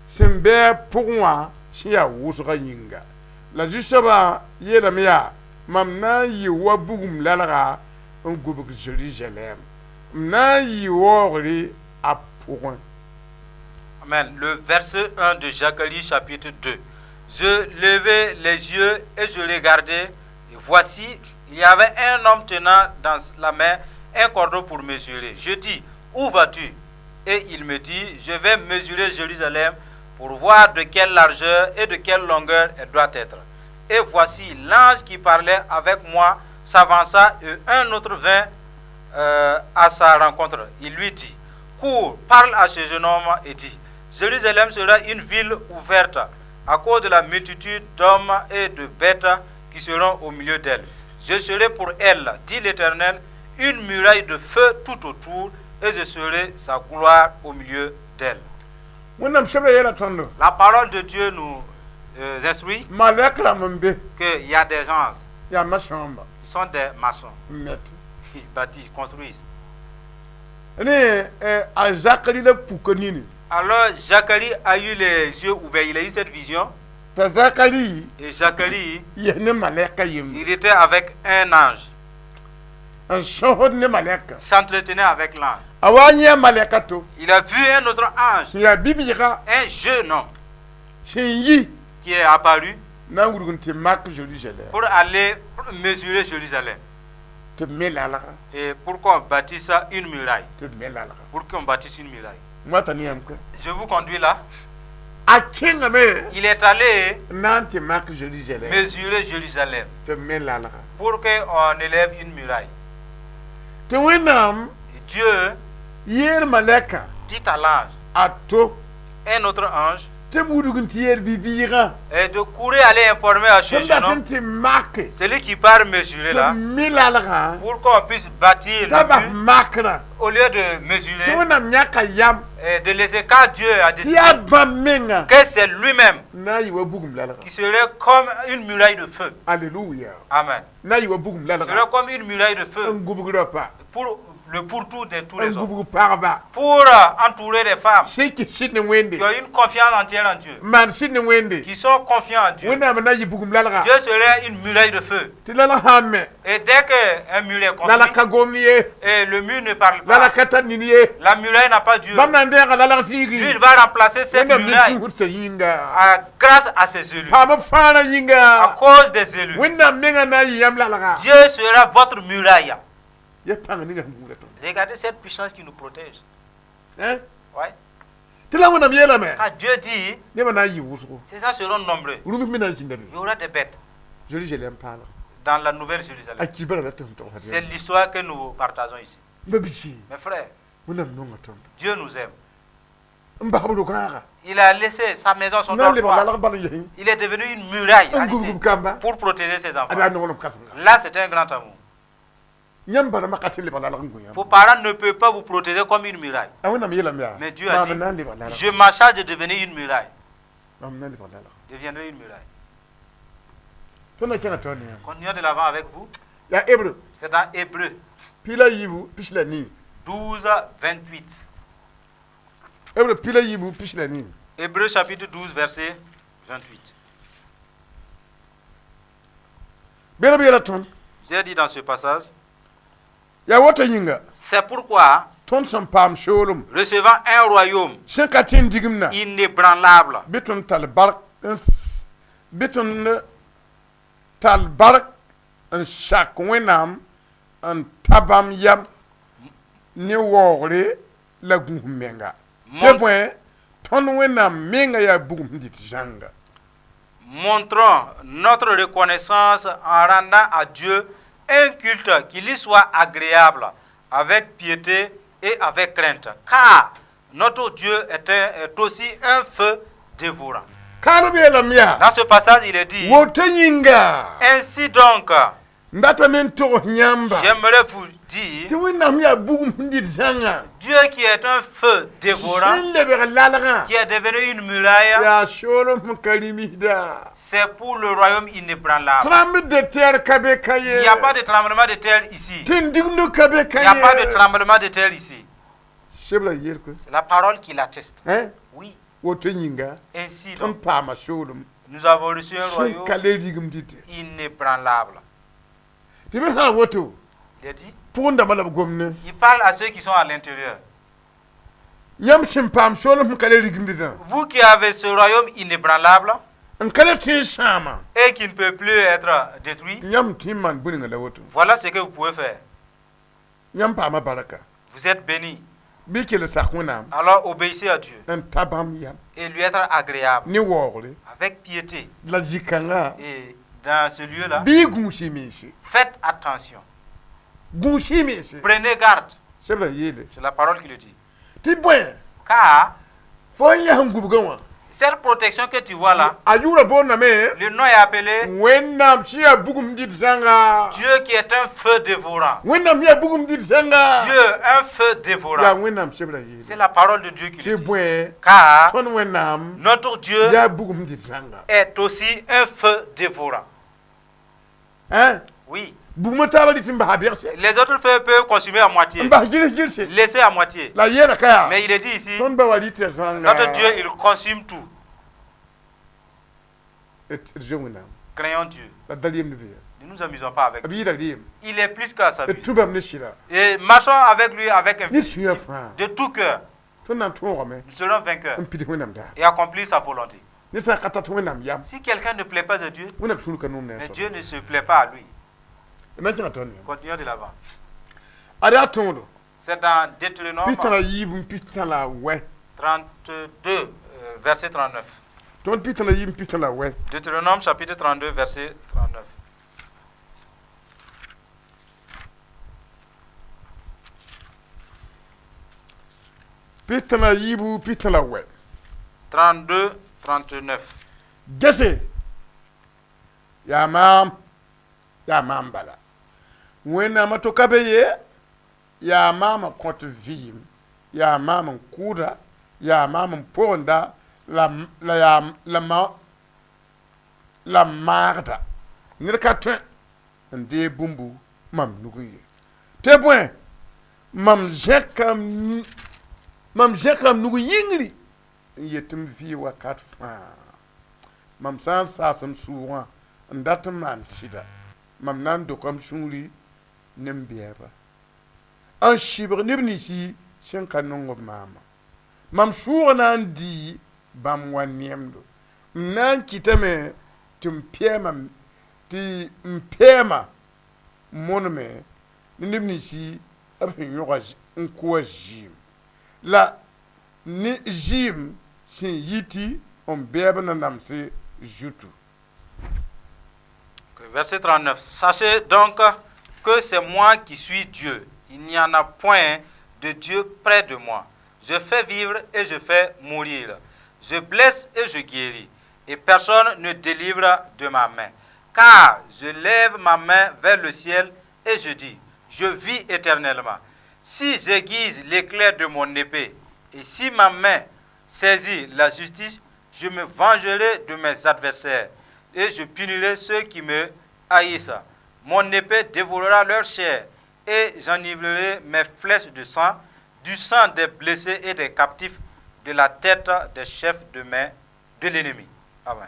sẽn bɩ a pʋgẽ wã sẽn yaa wʋsgã yĩnga la Zu-soabã yeelame yaa mam na n yɩ wa bugum lalga n gubg Zerizalɛɛm m na n yɩ waoogre a pʋgẽ. Amen. Le verset 1 de Zacharie chapitre 2. Je levai les yeux et je regardais, et voici, il y avait un homme tenant dans la main un cordeau pour mesurer. Je dis, où vas-tu? Et il me dit, je vais mesurer Jérusalem pour voir de quelle largeur et de quelle longueur elle doit être. Et voici, l'ange qui parlait avec moi s'avança et un autre vint à sa rencontre. Il lui dit, cours, parle à ce jeune homme et dit, Jérusalem sera une ville ouverte à cause de la multitude d'hommes et de bêtes qui seront au milieu d'elle. Je serai pour elle, dit l'Éternel, une muraille de feu tout autour et je serai sa gloire au milieu d'elle. Wẽnnaam sebra yeela tõndo La parole de Dieu nous instruit malɛk rãmb n be qu'il y a des gens yaa masõomba qui sont des maçons. N mete. Ils bâtissent, ils construisent. Ne a Zakari la puka nini. Alors Zacharie a eu les yeux ouverts, il a eu cette vision. T'a Zakari Et Zacharie, yɛs ne malɛka yembre il était avec un ange. N sõsd ne malɛka. S'entretenait avec l'ange. A wa yẽ malɛka to Il a vu un autre ange, sẽn yaa bi-bɩɩga un jeune homme sẽn yi qui est apparu na n wurg n tɩ mak Zerizalɛɛm pour aller mesurer Jérusalem tɩ b me lalga et pour qu'on bâtisse une muraille. Tɩ b me lalga. Pour qu'on bâtisse une muraille. Wata ne yãmb ka. Je vous conduis là. A kẽngame Il est allé n na n tɩ mak Zerizalɛm mesurer Jérusalem tɩ b me lalga. Pour qu'on élève une muraille. Tɩ Wẽnnaam Et Dieu yeel malɛka dit à l'ange, a to un autre ange, tɩ b wudg n tɩ yeel bi-bɩɩgã et de courir aller informer à ce sẽn jeune dat homme, n tɩ make celui qui part mesurer tɩ là, me lalgã pour qu'on puisse bâtir t'a le bas mur, makrã au lieu de tɩ mesurer Wẽnnaam yãka yam et de laisser quand Dieu a tɩ décidé yaa bãmb menga que c'est lui-même n na n yɩ wa bugum lalga. Qui serait comme une muraille de feu. Alleluya. Amen. Na n yɩ wa bugum lalga Serait comme une muraille de feu n gubg rapa pour le pourtour de tous n les hommes. gubg pagba Pour entourer les femmes sẽn kɩt sɩd ne Wẽnde qui ont une confiance entière en Dieu, n maan sɩd ne Wẽnde qui sont confiants en Dieu. Wẽnnaam na n yɩ bugum lalga Dieu serait une muraille de feu. Tɩ lalg sã n me Et dès qu'un mur est lalg construit, ka gomd ye et le mur ne parle lalg pas, ka tar nin ye la muraille n'a pas Dieu. Bãmb na n deega lalg Lui, zĩigi il va remplacer cette Wẽnnaam ne muraille tũusdã yĩnga grâce à ses élus, paam b fãarã à yĩnga cause des élus. Wẽnnaam menga na n yɩ yãmb lalga Dieu sera votre muraille. Ya pãng ninga sẽn gũuda tõnd Regardez cette puissance qui nous protège. Hein? Ouais. Tɩ la Wẽnnaam yeelame Quand Dieu dit, nebã na n yɩ wʋsgo ces gens seront nombreux. rũms me na n zĩnda be Il y aura des bêtes Zerizalɛm paalg dans la nouvelle a Jérusalem. kibra la tɩ sẽn tog C'est l'histoire que nous partageons ici. ba bisi Mes frères, Wẽnnaam nonga tõnd Dieu nous aime. N bas b ro-kãaga Il a laissé sa maison, son n na n lebg dortoir. lalg bal n yɛsẽ Il est devenu une muraille n en gubg réalité, b kamba pour protéger ses enfants. ad yaa nonglem kãsenga Là, c'est un grand amour. Yãmb barãmbã ka tɩ lebg lalg n gũ yãmb Vos parents ne peuvent pas vous protéger comme une muraille. A Wẽnnaam yeelame yaa Mais Dieu a maam dit, n na n lebg lalg je m'en charge de devenir une muraille. Mam na n lebg lalg Je deviendrai une muraille. Tõnd na kẽnga taoor ne yãmb Continuons de l'avant avec vous. Yaa Hebreu C'est dans Hébreu piig la yiibu pis la nii 12, 28. Hébreu piig la yiibu pis la nii Hébreu chapitre 12, verset 28. Bela b yeela tõnd J'ai dit dans ce passage, yaa woto yĩnga c'est pourquoi, tõnd sẽn paam soolem recevant un royaume sẽn ka tẽ n digimdã inébranlable, bɩ tõnd tall bark n s- bɩ tõnd tall bark n sak Wẽnnaam n ta bãmb yam ne waoogre la gũus menga tɩ bõe tõnd Wẽnnaam menga yaa bugum sẽn dɩt zãnga Montrons notre reconnaissance en rendant à Dieu un culte qui lui soit agréable, avec piété et avec crainte. Car notre Dieu est aussi un feu dévorant. Kaana b yeelame yaa Dans ce passage, il est dit, woto yĩnga ainsi donc, n datame n togs yãmba j'aimerais vous dire, tɩ Wẽnnaam yaa bugum sẽn dɩt zãnga Dieu qui est un feu dévorant, sẽn lebg lalgã qui est devenu une muraille, yaa soolem sẽn ka rĩmsda c'est pour le royaume inébranlable. Tremble de terre ka be ka Il ye n'y a pas de tremblement de terre ici. Tɩ n digimd ka be ka Il n'y a pas de ye tremblement de terre ici. Sebra yeel koe C'est la parole qui l'atteste. Hein? Oui. Woto yĩnga Ainsi tõnd donc, paama soolem nous avons reçu un sẽn royaume ka le rigim dɩte inébranlable. Tɩ b sã n woto Il a dit, pʋgẽ dãmbã la b gomne il parle à ceux qui sont à l'intérieur. Yãmb sẽn paam soolem sẽn ka le rigim dɩtã Vous qui avez ce royaume inébranlable n ka le tẽ n sãama et qui ne peut plus être détruit, yãmb tɩ n maan bũninga la woto voilà ce que vous pouvez faire. Yãmb paama baraka Vous êtes bénis. Bɩ kell sak Wẽnnaam Alors obéissez à Dieu n ta bãmb yam et lui être agréable ne waoogre avec piété. La zĩ-kãnga Et dans ce lieu-là, bɩ y gũus y mense faites attention. Gũus y mense Prenez garde. Sebra yeele C'est la parole qui le dit. Tɩ bõe Car fo n yãs n gubgã wã cette protection que tu vois là, a yʋʋra boondame le nom est appelé Wẽnnaam sẽn yaa bugum dɩt zãnga Dieu qui est un feu dévorant. Wẽnnaam yaa bugum dɩt zãnga Dieu, un feu yaa dévorant. Wẽnnaam sebra yeele C'est la parole de Dieu qui tɩ le dit. bõe Car tõnd Wẽnnaam notre Dieu yaa bugum dɩt zãnga est aussi un feu dévorant. Hein? Oui. Bugmã taabã dɩt n basa bɛgse Les autres feux peuvent consumer à moitié, n bas gɩrs gɩrse laisser à moitié. La yeela ka yaa Mais il est dit ici, tõnd ba wa rɩtã zãnga notre Dieu, il consume tout. D zoe Wẽnnaam Craignons Dieu. La da reemd be Ne nous amusons pas avec b lui. yɩɩda reem Il est plus qu'à d s'amuser. tũ bãmb ne sɩda Et marchons avec lui avec un ne sũyã fãa de tout cœur. Tõnd na n tõogame Nous serons vainqueurs n pid Wẽnnaam daar et accomplir sa volonté. Ned sã n ka tat Wẽnnaam yam Si quelqu'un ne plaît pas à Dieu, Wẽnnaam sũur ka noom ne a mais soaba. Dieu ne se plaît pas à lui. Na n kẽngã tõnd yãmb Continuons de l'avant. Ad yaa tõodo C'est dans Deutéronome pistã la yiib n pistã la wɛ 32, Verset 39. Tõnd 32 p-tã la wɛ. Deutéronome chapitre 32, verset 39. 32 p-tã la wɛ. 32, 39. Gese, yaa maam, yaa maam bala. Wẽnnaamã to ka be ye, yaa maam n kõt vɩɩm, yaa maam n kʋʋda, yaa maam n pogenda, la yaa la ma la n maagda. Ned ka tõe n deeg bũmbu mam nugẽ ye. Tɩ bõe, mam zẽka m nug yĩngri n yet m vɩ wakat fãa. Mam sã n saas m sʋʋgã n dat n maan sɩda, mam na n doka m sũuri ne m bɛɛba n sɩbg neb ninsi sẽn ka nong b maama. Mam sʋʋgã na n dii bãmb wa neemdo. M na n kɩtame tɩ m pɛɛma moneme ne neb ninsi b sẽn yõga n kʋa zɩɩm la ne zɩɩm sẽn yiti n bɛɛb na namse zutu. Verset 39. Sachez donc que c'est moi qui suis Dieu. Il n'y en a point de Dieu près de moi. Je fais vivre et je fais mourir. Je blesse et je guéris. Et personne ne délivre de ma main. Car je lève ma main vers le ciel et je dis, je vis éternellement. Si j'aiguise l'éclair de mon épée et si ma main saisit la justice, je me vengerai de mes adversaires et je punirai ceux qui me haïssent. Mon épée dévorera leur chair et j'enivrerai mes flèches de sang, du sang des blessés et des captifs, de la tête des chefs de main de l'ennemi. Amen.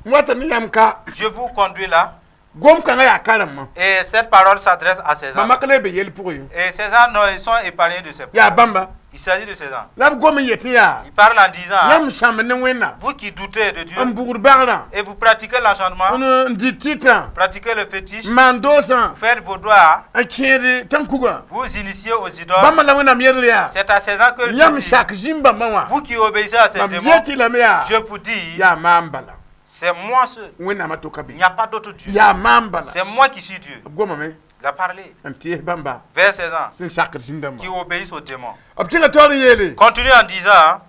Wata ne yãmb ka. Je vous conduis là. Gom-kãngã yaa karemã. Et cette parole s'adresse à ces gens. Bãmba ka le be yell pʋgẽ ye. Et ces gens, non, ils sont épargnés de ces Yaa bãmba. Il s'agit de ces gens. La b gom n yetɩ yaa. Il parle en disant, Yãmb sãmb ne Wẽnnaam. vous qui doutez de Dieu N bugd bagrã. et vous pratiquez l'enchantement, N dɩt tɩtã. Pratiquez le fétiche, N maan doosã. Faites vos doigts, N kẽed tãn-kugã. Vous initiez aux idoles. Bãmba la Wẽnnaam yetl yaa. C'est à ces gens que Dieu Yãmb dit, sak zĩm-bãmbã wã. Vous qui obéissez à ces Mam démons, yetɩ lame yaa. Je vous dis, Yaa maam bala. C'est moi seul. Wẽnnaamã to ka be. Il n'y a pas d'autre Dieu. Yaa maam bala. C'est moi qui suis Dieu. B gomame. Il a parlé N tɩɩs bãmba. Vers ces gens Sẽn sakd zĩn-dãmbã. Qui obéissent aux démons. B tẽnga taoor n yeele. Continue en disant,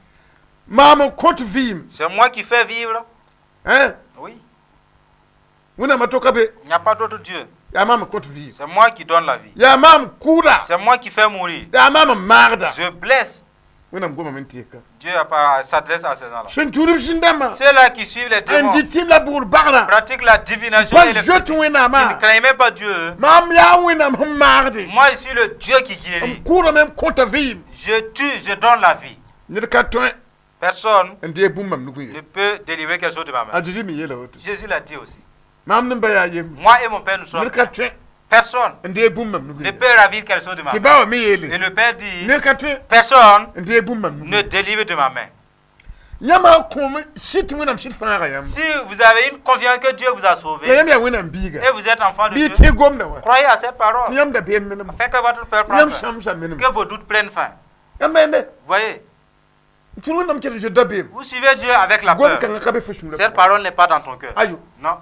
Maam n kõt vɩɩm. C'est moi qui fais vivre. Hein? Oui. Wẽnnaamã to ka be. Il n'y a pas d'autre Dieu. Yaa maam n kõt vɩɩm. C'est moi qui donne la vie. Yaa maam kʋʋda. C'est moi qui fais mourir. Yaa maam n maagda. Je blesse. Wẽnnaam gomame n tɩɩs ka. Dieu s'adresse à ces gens-là. Sẽn tuud b zĩn-dãmbã. Ceux-là qui suivent les N démons dɩ tɩm la bugd bagrã. Pratiquent la divination Pa et le zoet fétiche. Ils Wẽnnaamã. Ne craignent même pas Dieu. Maam yaa Wẽnnaam sẽn maagde. Moi, je suis le Dieu qui N guérit. kʋʋdame n kõta vɩɩm. Je tue, je donne la vie. Ned ka tõe Personne n deeg bũmb mam nugẽ ne ye. peut délivrer quelque chose de ma main. A Zeezi me yeela woto. Jésus l'a dit aussi. Maam ne ba yaa yembre. Moi et mon Père, nous sommes. Ned ka tõe Personne n deeg bũmb mam nugẽ ne ye. peut ravir quelque chose de ma Tɩ main. ba wã me Et yeele. le Père dit, Ned ka tõe personne n deeg bũmb mam ne nugẽ ye. délivre de ma main. Yãmba kõ sɩd tɩ Wẽnnaam sɩd fãaga yãmb. Si vous avez une confiance que Dieu vous a sauvé La yãmb yaa Wẽnnaam biiga. Et vous êtes enfant de Bɩ Dieu, tẽ gomda wa. Croyez à cette parole. Tɩ yãmb dabeem menem. Afin que votre peur prenne Yãmb fin. sãmsa menem. Que vos doutes prennent fin. Yãmb yẽnde. Vous voyez, Tɩ Wẽnnaam kell n zoet dabeem. Vous suivez Dieu avec la Gom peur. kãngã ka be fo sũurã. Cette parole n'est pas dans ton cœur. Ayo. Non.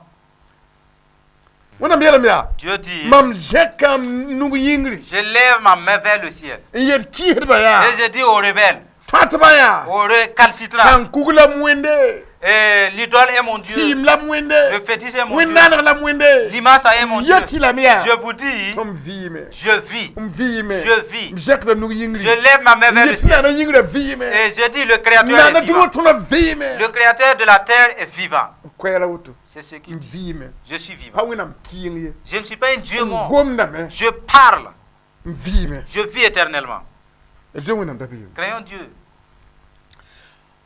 Wẽnnaam yeelame yaa. Dieu dit, Mam zẽka m nug yĩngri. Je lève ma main vers le ciel. N yet kɩɩsdbã yaa. Et je dis aux rebelles, Tãtbã yaa. Aux récalcitrants, Tãn-kug la m Wẽnde. Et l'idole est mon Dieu, Tɩɩm la m Wẽnde. Le fétiche est mon Dieu, Wẽn-naaneg la m Wẽnde. L'image est mon Dieu. Yet-y lame yaa. Je vous dis, Tõm vɩɩme. Je vis, M vɩɩme. Je vis. M zẽkda nug yĩngri. Je lève ma main vers le Yet ciel. naana yĩngrã vɩɩme. Et je dis, le Créateur Naana est vivant. dũniyã tõna vɩɩme. Le Créateur de la terre est vivant. Koɛɛla woto. C'est ce qu'il M dit. vɩɩme. Je suis vivant. Pa Wẽnnaam kɩɩng ye. Je ne suis pas un Dieu M mort. gomdame. Je parle. M vɩɩme. Je vis éternellement. D zoe Wẽnnaam dabeem. Craignons Dieu.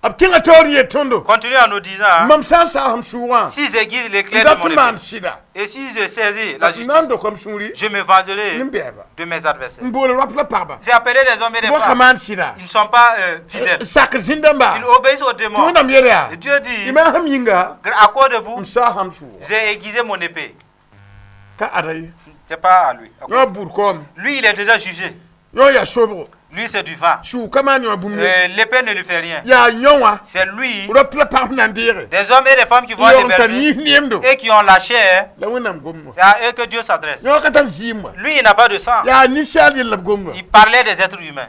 B kẽngã taoor n yet tõndo. Continue en nous disant, Mam sã n saas m sʋʋgã. Si j'aiguise l'éclair Dat de mon maan épée, sɩda. Et si je saisis la N justice, na n dok m sũuri. Je me vengerai Ne m bɛɛba. de mes adversaires. N boole rap la pagba. J'ai appelé des hommes et des Bõ ka femmes. maan sɩda. Ils ne sont pas fidèles. Sak zĩn-dãmba. Ils obéissent aux Tɩ démons. Wẽnnaam yel yaa. Et Dieu dit, Y maam sẽm yĩnga. À cause de vous, M saasam sʋʋga. J'ai aiguisé mon épée. Ka ada ye. C'est pas à lui. Yõ buud kaoome. Lui, il est déjà jugé. Yõ yaa sobgo. Lui, c'est du vent. Sʋʋka maan yõ bũmb ye. L'épée ne lui fait rien. Yaa yõ wã C'est lui, rap la pagb na n deege. Des hommes et des femmes qui vont Yaoog n tar l'héberger yĩs neemdo. Et qui ont la chair. La Wẽnnaam gomd wã. C'est à eux que Dieu s'adresse. Yõ ka tar zɩɩm wã. Lui, il n'a pas de sang. Yaa ninsaal yell la b gomd wã. Il parlait des êtres humains.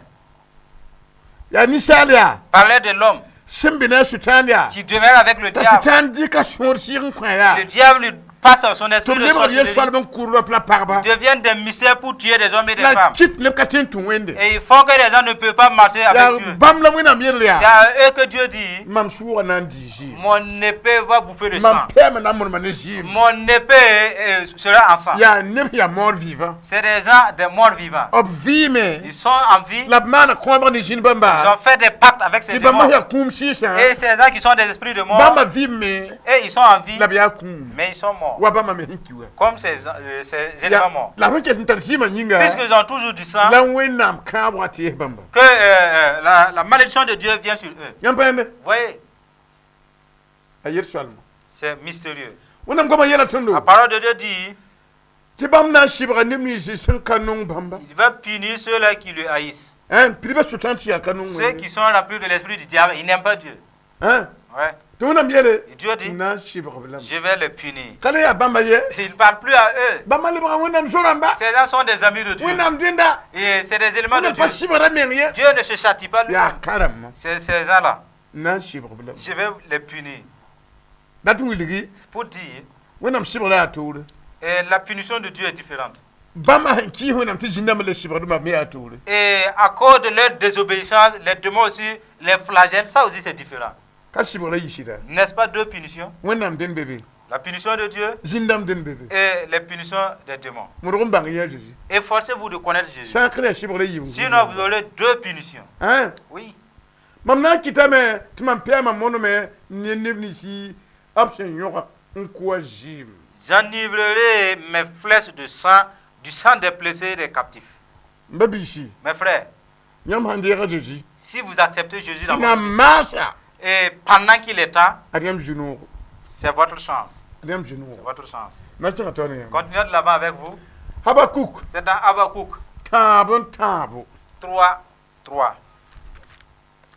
Yaa ninsaal yaa. Il parlait de l'homme Sẽn be ne a sʋtãan yaa. Qui demeure avec le T'a diable. sʋtãan dɩka sõor sɩɩg n kõ yaa. Le diable lui passe son Tɩ esprit b de lebg b yel sorcellerie. soalb n kʋr rap la pagba. Ils deviennent des mystères pour tuer des hommes et des La femmes. kɩt neb ka tõe n tũ Wẽnde. Et ils font que les gens ne peuvent pas marcher Yaa avec Dieu. bãmb la Wẽnnaam yell C'est yaa. à eux que Dieu dit: Mam sʋʋga na n dii zɩɩm. Mon épée va bouffer le Mam sang. pɛɛmã na n modma ne zɩɩm. Mon épée sera en sang. Yaa neb sẽn yaa mort vivant. C'est des gens, des morts vivants. B vɩɩme. Ils sont en vie. La b maana kõobg ne zĩnd Ils bãmba. ont fait des pactes avec ces Tɩ bãmba démons. yaa kũum sɩɩsã. Et ces gens qui sont des esprits de mort, Bãmba vɩɩme. Et ils sont en vie, La b yaa kũum. Mais ils sont morts. Wa bãmba me sẽn ki wã. Comme ces éléments morts. La b sẽn ket n tar zɩɩmã yĩnga. Puisqu'ils ont toujours du sang, La Wẽnnaam kãab wa tɩ bãmba. Que la malédiction de Dieu vient sur eux. Yãmb pa yãmbe. Vous voyez, A yel soalma. C'est mystérieux. Wẽnnaam goamã yɛla tõndo. La parole de Dieu dit: Tɩ bãmb na n sɩbga neb nins sẽn ka nong bãmba. Il va punir ceux-là qui le haïssent. Hein, pidbã sʋtãan tɩ yaa ka nong Ceux qui sont remplis de l'esprit du diable, ils n'aiment pas Dieu. Hein? Ouais. Tɩ Wẽnnaam yeele. Et Dieu dit: N na n sɩbg b lame. Je vais les punir. Ka le yaa bãmba ye. Il ne parle plus à eux. Bãmba lebga Wẽnnaam zo-rãmba. Ces gens sont des amis de Dieu. Wẽnnaam dẽnda. Et c'est des éléments de Wẽnnaam Dieu. pa sɩbgra meng ye. Dieu ne se châtie pas Yaa lui-même. karem. C'est ces gens-là. N na n sɩbg b lame. Je vais les punir. Dat n wilgi. Pour dire, Wẽnnaam sɩbgra yaa toore. Et la punition de Dieu est différente. Bãmba sẽn kɩɩs Wẽnnaam tɩ zĩndãmbã le sɩbgdmã me yaa toore. Et à cause de leur désobéissance, les démons aussi les flagellent. Ça aussi, c'est différent. Ka sɩbgra yiisda. N'est-ce pas deux punitions? Wẽnnaam dẽn be be. La punition de Dieu Zĩndãmb dẽn be be. Et les punitions des démons. Modg n bãng yã Zeezi. Efforcez-vous de connaître Jésus. Sã n ka yaa sɩbgra yiib. Sinon, vous aurez deux punitions. Hein? Oui. Mam na n kɩtame tɩ mam pɛɛmã monome ne neb ninsi b sẽn yõg n kʋa zɩɩm. J'enivrerai mes flèches de sang, du sang des blessés et des captifs. M ba biisi. Mes frères, Yãmb sãn deega Zeezi. Si vous acceptez Jésus dans Tɩ na votre vie, maasa. Et pendant qu'il est temps, Ad yãmb zu-noogo. C'est votre chance. Ad yãmb C'est zu-noogo. votre chance. Ma tẽga tao ne yãmb. Continuons de l'avant avec vous. Habakuk. C'est dans Habakkuk Tãab n tãabo. 3, 3.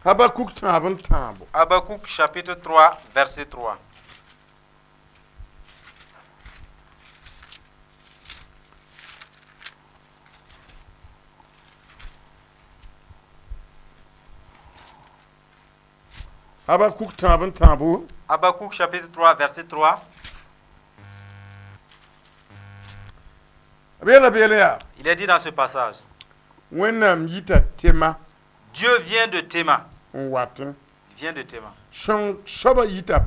Habakuk tãab n tãabo. Habakkuk chapitre 3, verset 3. Habakuk tãab n tãabo. Habakkuk chapitre 3, verset 3. B yeela beele yaa. Il est dit dans ce passage: Wẽnnaam yita Tema. Dieu vient de Théma. N watẽ. Il vient de Théma. Sõng soabã yita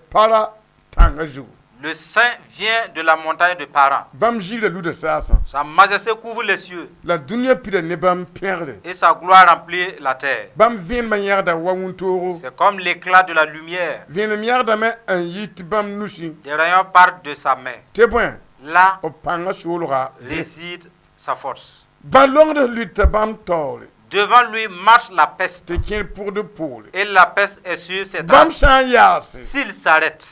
Para tãngã zugu. Le saint vient de la montagne de Paran. Bãmb ziirã luda saasã. Sa majesté couvre les cieux La dũniyã pida ne bãmb pẽgre. Et sa gloire remplit la terre. Bãmb vẽenemã yãgda wa wũntoogo. C'est comme l'éclat de la lumière. Vẽenem yagdame n yit bãmb nusẽ. Des rayons partent de sa main. Tɩ bõe. Là B pãngã soolga. Réside sa force. Bã-longd luta bãmb taoore. Devant lui marche la peste Tɩ kẽer pʋgd poore. Et la peste est sur ses Bãmb traces. sã n yaase. S'il s'arrête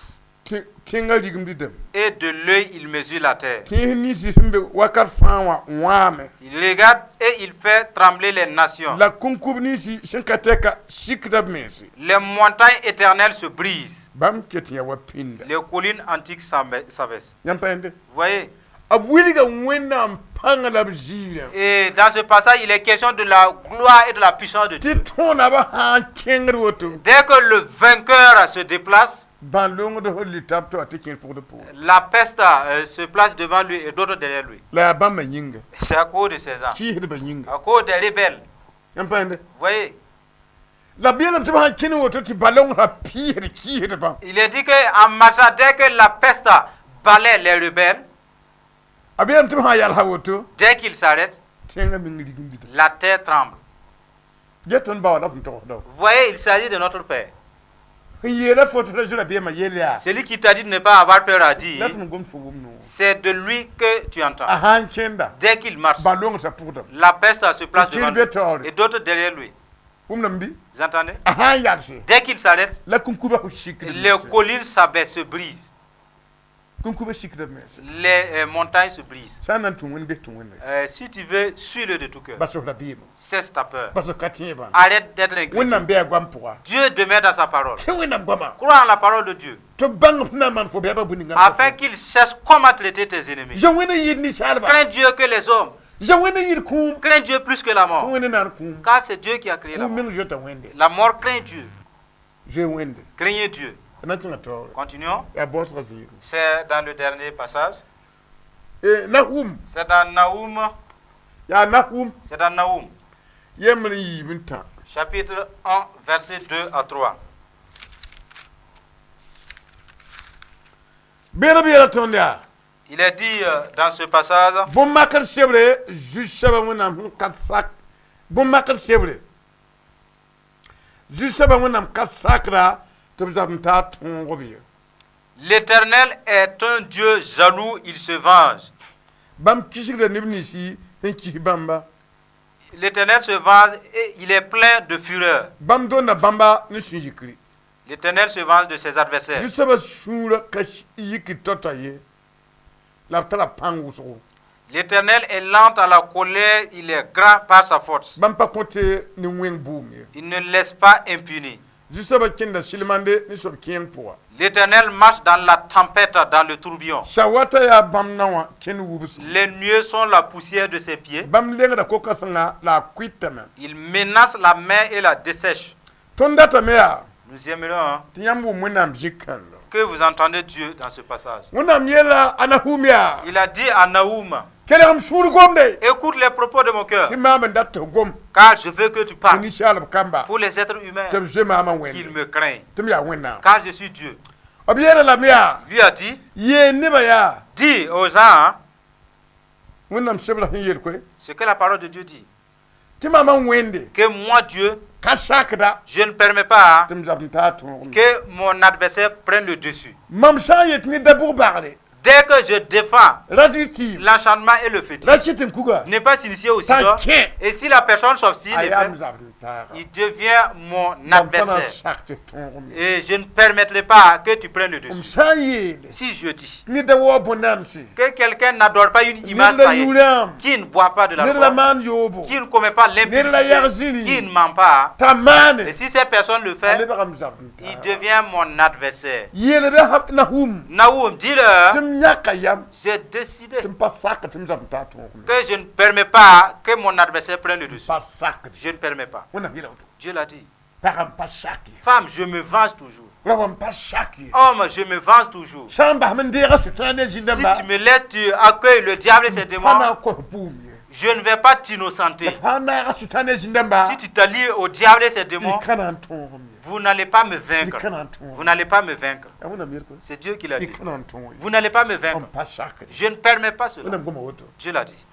Tɩ tẽngã rigimdidame. Et de l'œil il mesure la terre. Tẽes nins sẽn be wakat fãa wã wãame. Il regarde et il fait trembler les nations. La kũnkub ninsi sẽn ka tɛka sikda b mense. Les montagnes éternelles se brisent. Bãmb ket yã wa pĩnda. Les collines antiques s'abaissent. Yãmb pa yẽnde. Vous voyez? B wilga Wẽnnaam pãngã la b ziirã. Et dans ce passage, il est question de la gloire et de la puissance de Tɩ Dieu. tõonabã sã n kẽngd woto. Dès que le vainqueur se déplace, Bã-longd sẽn lita b taoor tɩ kẽer pʋgd poore. La peste se place devant lui et d'autres derrière lui. La yaa bãmbã yĩnga. C'est à cause de ces gens, Kɩɩsdbã yĩnga. à cause des rebelles. Yãmb pa yẽnde. Vous voyez? La b yeelame tɩ b sãn kẽne woto tɩ ba-longdã pɩɩsd kɩɩsdbã. Il est dit qu'en marchant, dès que la peste balaie les rebelles, A b yeelame tɩ b sã n yalsa woto. Dès qu'il s'arrête, Tẽngã meng rigimdida. la terre tremble. Get tõnd ba wã la f n togsda. Vous voyez, il s'agit de notre Père. Sẽn yeela foto la zu-rabeemã yell yaa. Celui qui t'a dit de ne pas avoir peur a dit, La tɩ m gom fo wʋm noor. C'est de lui que tu entends. A sã n kẽnda. Dès qu'il marche, Ba-longdã pʋgdame. La peste se place Qu'il devant veut lui tordre. Et d'autres derrière lui. Wʋmdame bɩ. Vous entendez? A sã n yalse. Dès qu'il s'arrête, La kũnkubã sẽn sikd. Les collines s'abaissent, se brisent. Kũnkubã sikda b mense. Les montagnes se brisent. Sã n na n tũ Wẽnd bes tũ Wẽnde. Si tu veux, suis-le de tout cœur. Bas f rabiimã. Cesse ta peur. Bas f ka tẽebã. Arrête d'être inquiet. Wẽnnaam bee a goam pʋga. Dieu demeure dans sa parole. Tẽ Wẽnnaam goamã. Crois en la parole de Dieu. Tɩ b bãng f na n maan fo bɛɛbã bũmb ninga. Afin qu'il cherche comment traiter tes ennemis. Zoe Wẽnd n yɩɩd ninsaalba. Crains Dieu que les hommes. Zoe Wẽnd n yɩɩd kũum. Crains Dieu plus que la Tɩ mort. Wẽnd n naan kũum. Car c'est Dieu qui a créé la Kũum mort. meng zoeta Wẽnde. La mort craint Dieu. Zoe Wẽnde. Craignez Dieu. D na n kẽnga taoore. Continuons. Yaa baoosgã zĩigu. C'est dans le dernier passage. Nahum. C'est dans Naoum. Yaa Nahum. C'est dans Naoum. Yembr n yiib n tã. Chapitre 1, versets 2 à 3. Beedb yeela tõnd yaa. Il est dit dans ce passage, Bõn-makr sebre zu-soabã Wẽnnaam sẽn ka sak bõn-makr sebre zu-soabã Wẽnnaam ka sakra tɩ b zab n taa tõog b ye. L'Éternel est un Dieu jaloux, il se venge. Bãmb kisgda neb ninsi sẽn kis bãmba. L'Éternel se venge et il est plein de fureur. Bãmb donda bãmba ne sũ-yikri. L'Éternel se venge de ses adversaires. Zu-soabã sũurã ka yikr tao-tao ye la b tara pãng wʋsgo. L'Éternel est lent à la colère, il est grand par sa force. Bãmb pa kõt ne wẽng bʋʋm ye. Il ne laisse pas impuni. Zu-soabã kẽnda sɩlmande ne soab kẽeng pʋga. L'Éternel marche dans la tempête, dans le tourbillon. Sawata yaa bãmb nao wã kẽnd wubsgo. Les nuées sont la poussière de ses pieds. Bãmb lengda ko-kãsenga la a kʋɩtame. Il menace la mer et la dessèche. Tõnd datame yaa Nous aimerions, hein, tɩ yãmb wʋm Wẽnnaam zĩ-kãnga. que vous entendez Dieu dans ce passage. Wẽnnaam yeela a Nahum yaa. Il a dit à Naoum, Kelg m sũur gomde. Écoute les propos de mon cœur, Tɩ maam n dat tɩ gom. Car je veux que tu Tɩ parles ninsaalb kamba. Pour les êtres humains Tɩ b zoe maamã qu'ils Wẽnde. Me craignent, Tɩ m yaa Wẽnnaam. Car je suis Dieu. B yeela lame yaa. Lui a dit, Yeel nebã yaa. Dis aux gens, hein, Wẽnnaam sebra sẽn yel koe. Ce que la parole de Dieu dit. Tɩ maamã Wẽnde. Que moi, Dieu, Ka sakda. Je ne permets pas, hein, Tɩ m zab n taa tõog. Que mon adversaire prenne le dessus. Mam sã n yet ne da-bʋg bagre. Dès que je défends Ra zɩ tɩɩm. L'enchantement et le fétiche, Ra sɩt n kuga. N'est pas s'initier au Sã n sidor, kẽ. Et si la personne s'obstine A et yaa fait, m zab n taaga. Il devient mon Mam pa na n adversaire. sak tɩ tõog me. Et je ne permettrai pas que tu prennes le M dessus. sã n yeele. Si je dis Ned da waoog bõn-namse. Que quelqu'un n'adore pas une image Ned la taillée, yʋ-rãam. Qui ne boit pas de Ned la l'alcool, maan yoobo. Qui ne commet pas Ned la l'impudicité, yag zĩri. Qui ne ment pas, T'a maane. Et si cette personne le A fait, lebga m zab n il taaga. devient mon adversaire. Yeel bɩ Nahum. Naoum, dis-leur, Tɩ m yãka yam. J'ai décidé Tɩ m pa sak tɩ m zab n taa tõog me. Que je ne permets pas que mon adversaire prenne le dessus. Pa sakd. Je ne permets pas. Wẽnnaam yeela woto. Dieu l'a dit. Pagã n pa sak ye. Femme, je me venge toujours. Rao n pa sak ye. Homme, je me venge toujours. Sã n bas m n deega Sʋtãan ne Si zĩndãmba. tu me laisses, tu accueilles le diable et ses Pa na démons, n kos bʋʋm ye. Je ne vais pas t'innocenter. La sã n naaga Sʋtãan ne zĩndãmba. Si tu t'allies au diable et ses démons, Y ka na n tõog m ye. Vous n'allez pas me Y vaincre. ka na n tõog. Vous n'allez pas me vaincre. Yaa Wẽnnaam yel koe. C'est Dieu qui l'a Y dit. ka na n tõog ye. Vous n'allez pas me M vaincre. pa sakd. Je ne permets pas cela. Wẽnnaam goma woto. Dieu l'a dit.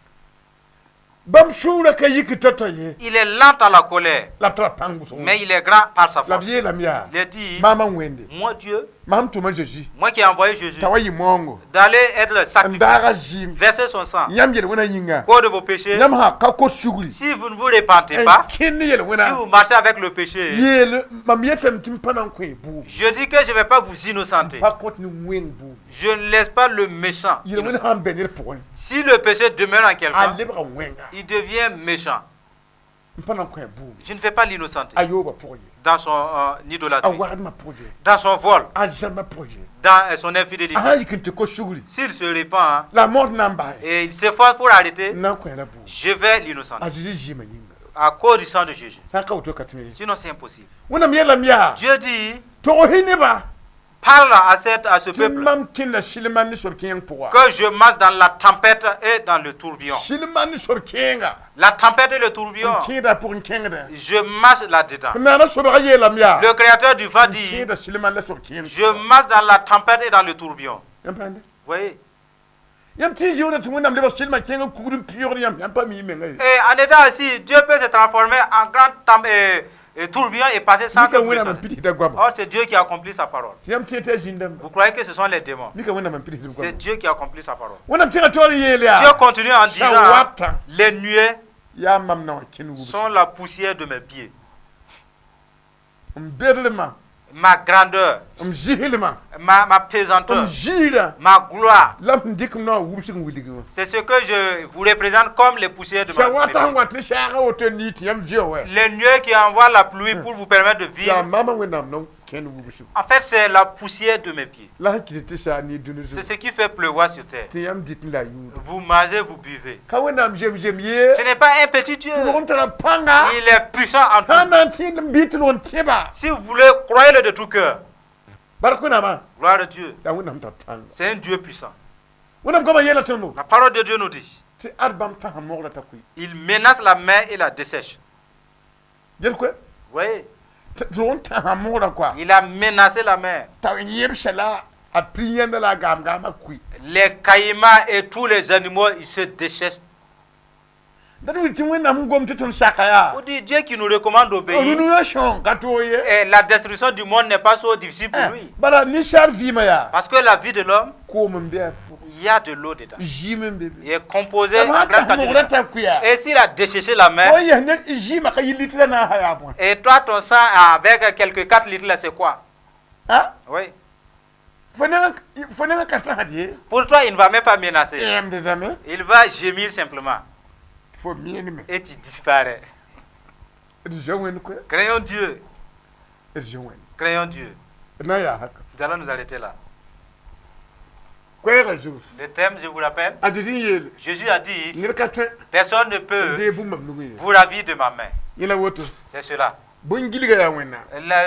Bãmb sũurã ka yik tao-tao ye. Il est lent à la colère, La b tara pãng wʋsgo. Mais il est grand par sa La b force. yeelame yaa. Il a dit, Maamã Wẽnde. Moi Dieu, Mam tʋma Zeezi. moi qui ai envoyé Jésus, T'a wa yɩ maoongo. D'aller être le N sacrifice, daaga zɩɩm. Verser son sang, Yãmb yel-wẽnã yĩnga. Cause de vos péchés, Yãmb sã ka kot sugri. Si vous ne vous répentez N pas, kẽnd ne yel-wẽnã. Si vous marchez avec le péché, Yeel mam yetame tɩ m pa na n kõ bʋʋm. Je dis que je ne vais pas vous innocenter. Pa kõt ne wẽng bʋʋm. Je ne laisse pas le méchant Yel-wẽn innocent. sã n bɛ ned pʋgẽ. Si le péché demeure en A quelqu'un, lebga wẽnga. Il devient méchant. M pa na n kõ bʋʋm. Je ne fais pas l'innocenter A yoobã pʋgẽ ye. Dans son A idolâtrie, wagdmã pʋgẽ ye. Dans son vol, A zãmbã pʋgẽ ye. Dans son infidélité. A sã n yik n tɩ ko sugri. S'il se répand, hein, La mort na n bas ye. Et il s'efforce pour arrêter, N na n kõ la bʋʋm. Je vais l'innocenter. A Zeezi zɩɩmã yĩnga. À cause du sang de Jésus. Sã n ka woto ka tõe ye. Sinon, c'est impossible. Wẽnnaam yeelame yaa. Dieu dit, Togs-y nebã. Parle à ce Tɩ peuple mam kẽnda sɩlma ne soab kẽeng pʋga. Que je marche dans la tempête et dans le tourbillon. Sɩlma ne soab kẽenga. La tempête et le tourbillon, N kẽeda pʋgẽ kẽngdẽ. Je marche là-dedans. Naana sobga yeelame yaa. Le créateur du vent N dit, kẽeda sɩlma la soab kẽeng. Je marche dans la tempête et dans le tourbillon. Yãmb pãnde. Vous voyez? Yãmb tɩ zĩuda tɩ Wẽnnaam lebg sɩlma kẽeng n kugd n pɩʋgd yãmb yãmb pa mi menga ye. Et en étant assis, Dieu peut se transformer en grand tourbillon et passer sans que Mika vous le Wẽnnaam n sachiez. pidsda goama. Or, c'est Dieu qui a accompli sa parole. Tɩ yãmb tẽ tɩ yaa zĩndãmba. Vous croyez que ce sont les démons? Mika Wẽnnaam n pidsd C'est goama. Dieu qui a accompli sa parole. Wẽnnaam tẽngã taoor n yeel Dieu yaa. Continue en disant, Sawata. Les nuées Yaa mam na wã kẽnd wubs. Sont la poussière de mes pieds. M bedlmã. Ma grandeur, M zɩslmã. Ma M pesanteur, ziirã ma gloire. La m dɩk m naoã wubsg n wilg wã. C'est ce que je vous représente comme les poussières de Sa ma wata sẽn mes wat ne saagã woto nii tɩ yãmb vɩ wɛ. Les nuées qui envoient la pluie pour vous permettre de vivre. Yaa maamã Wẽnnaam no kẽnd wubsg. En fait, c'est la poussière de mes pieds. La sẽn kɩt tɩ saa nii dũni C'est zugu. Ce qui fait pleuvoir sur terre. Tɩ yãmb dɩt la yʋʋd. Vous mangez, vous buvez. Ka Wẽnnaam zem-zem ye. Ce n'est pas un petit Dieu. Tɩ log n tara pãnga. Il est puissant en Sã tout. n na n tẽed n bɩ tɩ log n tẽba. Si vous voulez, croyez-le de tout cœur. Bark Wẽnnaamã. Gloire à Dieu. Yaa Wẽnnaam tar pãnga. C'est un Dieu puissant. Wẽnnaam goamã yeela tõndo. La parole de Dieu nous dit: Tɩ ad bãmb tãsã mogra t'a koe. Il menace la mer et la dessèche. Yel koe. Vous voyez? Tɩ log n tãsã mogra quoi. Il a menacé la mer. T'a yebsa la a pri yẽnda la a gaam-gaamã koe. Les caïmans et tous les animaux, ils se déchèchent. Dat wilg tɩ Wẽnnaam n gom tɩ tõnd saka yaa. On dit Dieu qui nous recommande d'obéir. Rũnã sõng ka toog ye. Et la destruction du monde n'est pas so difficile pour lui. Bala ninsaal vɩɩmã yaa. Parce que la vie de l'homme, Koom n be a pʋgẽ. il y a de l'eau dedans. Zɩɩm n be be. Il est composé B en sã grande n tas mogrã quantité. t'a koe. Et s'il a desséché la mer, Fo yɛs ne zɩɩmã ka yɩ litre na n sa yaa bõe. Et toi, ton sang avec quelques 4 litres là, c'est quoi? Ah? Oui. Fo nengã ka tãsd ye. Pour toi, il ne va même pas menacer. Yẽmdame. Il va gémir simplement. Fo mieneme. Et tu disparais. D zoe Wẽnd koe. Craignons Dieu. D zoe Wẽnd. Craignons Dieu. D na n yaa haka. Nous allons nous arrêter là. Koɛɛgã zugu. Le thème, je vous rappelle, A Zezi n yeele. Jésus a dit: Ned ka tõe Personne ne n peut deeg bũmb b nugẽ ye. vous ravir de ma main. Yẽla woto. C'est cela. Bũn-gilgã yaa Wẽnnaam.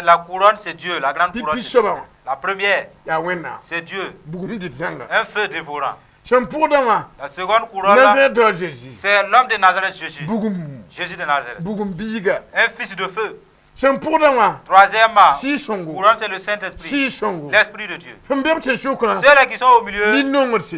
La couronne, c'est Dieu. La grande couronne, Pipi c'est Dieu. soabã wã. La première, Yaa Wẽnnaam. c'est Dieu. Bugum dɩt zãnga. Un feu dévorant. Sẽn pʋgdã wã. La seconde couronne, là, Nazareth dao Zezi. c'est l'homme de Nazareth, Jésus. Bugum. Jésus de Nazareth. Bugum biiga. Un fils de feu. Sẽn pʋgdã wã. Troisième Sɩɩg-sõngo. couronne, c'est le Saint-Esprit. Sɩɩg-sõngo. L'Esprit de Dieu. Sẽn be b tẽn-sʋkã. Ceux-là qui sont au milieu, Nin-nongdse.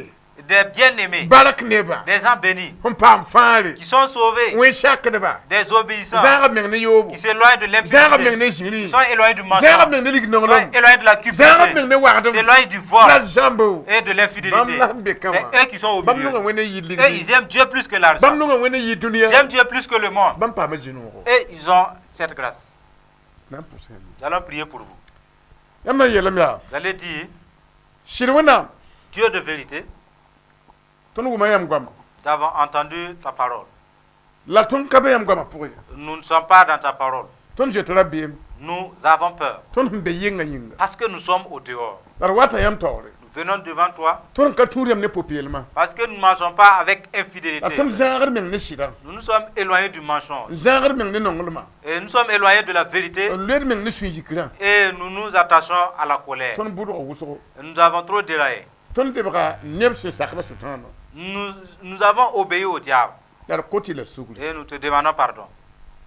des bien-aimés, Bark nebã. des gens bénis, Sẽn paam fãagre. qui sont sauvés, Wẽn-sakdba. des obéissants, Zãag b meng ne yoobo. qui s'éloignent de Zãag b meng l'impudicité, ne qui zĩri. sont éloignés du Zãag b mensonge, meng ne qui lig-nonglem. sont éloignés de la Zãag b culpabilité, meng ne wagdem. s'éloignent du vol La zãmbo. et de l'infidélité. Bãmb la sẽn be kã wã. C'est eux qui sont au Bãmb milieu. nonga Wẽnd n yɩ Eux, ligdi. ils aiment Dieu plus que l'argent. Bãmb nonga Wẽnd n yɩ dũniyã. Ils aiment Dieu plus que le monde. Bãmb paama zĩ-noogo. Et ils ont cette grâce. Na n pʋsẽ. Nous allons prier pour vous. Yãmb na n yeelame yaa. Vous allez dire: Sɩd Wẽnnaam. Dieu de vérité, Tõnd wʋma yãmb goama. nous avons entendu ta parole. La tõnd ka be yãmb goamã pʋgẽ ye. Nous ne sommes pas dans ta parole. Tõnd zoet rabeem. Nous avons peur Tõnd sẽn be yɩngã yĩnga. parce que nous sommes au dehors. La d wata yãmb taoore. Nous venons devant toi Tõnd ka tũud yãmb ne pʋ-peelmã. parce que nous ne mangeons pas avec La infidélité. tõnd zãagd meng ne sɩdã. Nous nous sommes éloignés du mensonge. Zãagd meng ne nonglmã. Et nous sommes éloignés de la vérité N loeed meng ne sũ-yikrã. et nous nous attachons à la colère. Tõnd bʋdga wʋsgo. Nous avons trop déraillé. Tõnd lebga neb sẽn sakda sʋtãanã. Nous avons obéi au diable La d kot-y la sugri. et nous te demandons pardon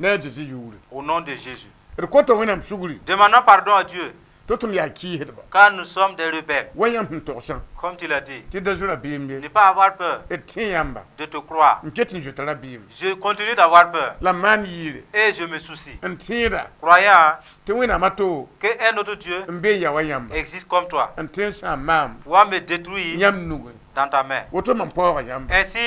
Ne a Zezi yʋʋre. au nom de Jésus. D kota Wẽnnaam sugri. Demandons pardon à Dieu Tɩ tõnd yaa kɩɩsdba. car nous sommes des rebelles, Wa yãmb sẽn togsã. comme tu l'as dit. Tɩ da zoe rabeem ye. Ne pas avoir peur D tẽ yãmba. de te croire. N ket n zoeta rabeem. Je continue d'avoir peur La m maan yɩɩre. et je me soucie. N tẽeda. Croyant Tɩ Wẽnnaamã to qu'un autre Dieu n be n ya wa yãmba. existe comme toi, N tõe n sãam maam. pouvoir me détruire Yãmb nugẽ. dans ta main. Woto mam paooga yãmba. Ainsi,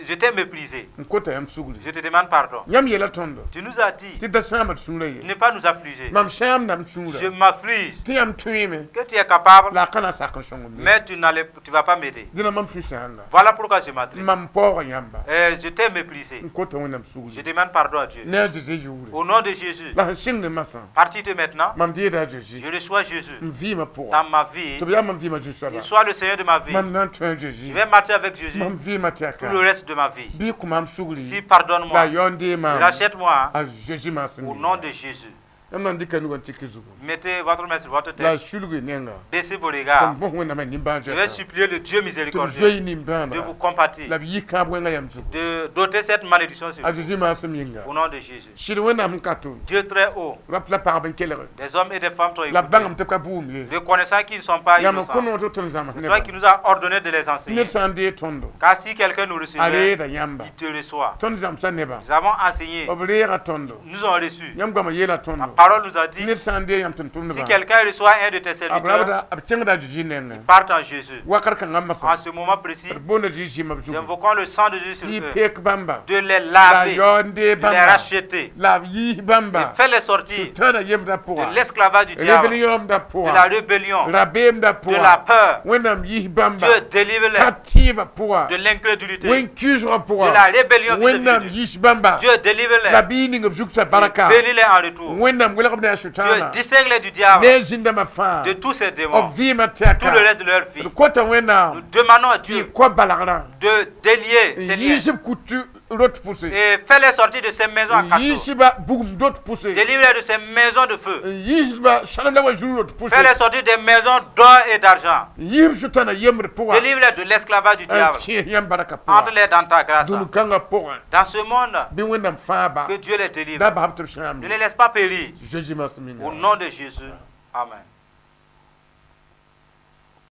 je t'ai méprisé. N kota yãmb sugri. Je te demande pardon. Yãmb yeela tõndo. Tu nous as dit Tɩ da sãama d sũurã ye. ne pas nous affliger. Mam sãamda m Je sũurã. m'afflige. Tɩ yãmb tõeeme. Que tu es capable, La a ka na n sak n sõngem ye. mais tu vas pas m'aider. Dẽna mam sũ-sãanga. Voilà pourquoi je m'attriste. Mam paooga yãmba. Je t'ai méprisé. N kota Wẽnnaam Je sugri. demande pardon à Dieu. Ne a Zezi yʋʋre. Au nom de Jésus, La sẽn sɩngd masã. partir de maintenant, Mam deeda a Zezi. je reçois Jésus M vɩɩmã pʋgã. dans ma vie. Tɩ b yaa mam vɩɩmã zu-soaba. Il soit le Seigneur de ma vie. Mam na n tõe a Zezi. Je vais marcher avec Jésus Mam vɩɩmã tout le tɛka. reste de ma vie. Bɩ kõ maam sugri. Si La pardonne-moi, yaoon dee maam. rachète-moi A Zezi maasem. au nom de Jésus. Yãmb na n dɩka nugã n tɩk zugu. Mettez votre main sur votre La tête. sulg nenga. Baissez vos regards. Tõnd bõs Wẽnnaamã Je vais nimbãan-zoeta. supplier le Dieu Tɩ b miséricordieux zoe de nimbãanega. vous compatir, La b yɩ kãab wẽngã yam zugu. de d'ôter cette malédiction sur A vous. Zezi maasem yĩnga. Au nom de Jésus. Sɩd Wẽnnaam n ka tʋm. Dieu très haut, Rap la pagb n kelg. des hommes et des femmes t'ont La écouté. bãngame tɩ b ka bʋʋm ye. Reconnaissant qu'ils ne sont pas Yãmb n innocents. kõ noor tɩ tõnd zãms C'est nebã. toi qui nous as ordonné de les enseigner. Ned sã n dee tõndo. Car si quelqu'un nous A recevait, reeda yãmba. il te reçoit. Tõnd zãmsa nebã. Nous avons enseigné, B reega tõndo. nous avons reçu. Yãmb goamã yeela La tõndo. Parole nous a dit, Ned sã n dee yãmb si tʋm-tʋmdbã, quelqu'un reçoit un de tes b serviteurs, rabda, b kẽngda a Zeezi nengẽ. Part en Jésus. Wakat kãngã En masã, ce moment précis, d boonda Zeezi zɩɩmã b zugu j'invoquons le sang de Jésus tɩ sur eux, peek bãmba, de les la laver, yaood n dee de les bãmba, racheter, la b yiis et bãmba faire les sortir tãana yemdã de pʋga, l'esclavage du diable, rébellion-da de pʋga, la rébellion, rabeemda de la pʋga. Peur. Wẽnnaam yiis bãmba Dieu délivre-les ka tẽebã pʋga, de l'incrédulité, wẽn-kiusgã de pʋga. La rébellion vis-à-vis de Wẽnnaam Dieu. yiis bãmba Dieu délivre-les la bɩ y ning b zug t'a baraka. Bénis-les en retour. Wẽnnaam welg b ne a Dieu Sʋtãana distingue-les du diable, ne a zĩndãmbã fãa de tous ces démons, b vɩɩmã tout tɛka. Le reste de leur vie. D kota Nous Wẽnnaam demandons à tɩ Dieu kõ balgrã de délier ces n liens yiis b kut rot pʋse, et faire-les sortir de ces maisons à n cadeau. yiis ba bugum dot pʋse, Délivre-les de ces maisons de feu. N yiis ba sãlemda wa zuru rot pʋse, Fais-les sortir des maisons d'or et d'argent. N yiis b Sʋtãana yembr pʋga, Délivre-les de l'esclavage du n diable. kẽes yãmb barka pʋga. Entre-les dans ta grâce. Dũni-kãngã pʋgẽ, Dans ce monde, bɩ Wẽnnaam fãa que Dieu les délivre. Da bas b tɩ b sãamde. Ne les laisse pas périr. Zeezi masem Au nom de Jésus. Amen.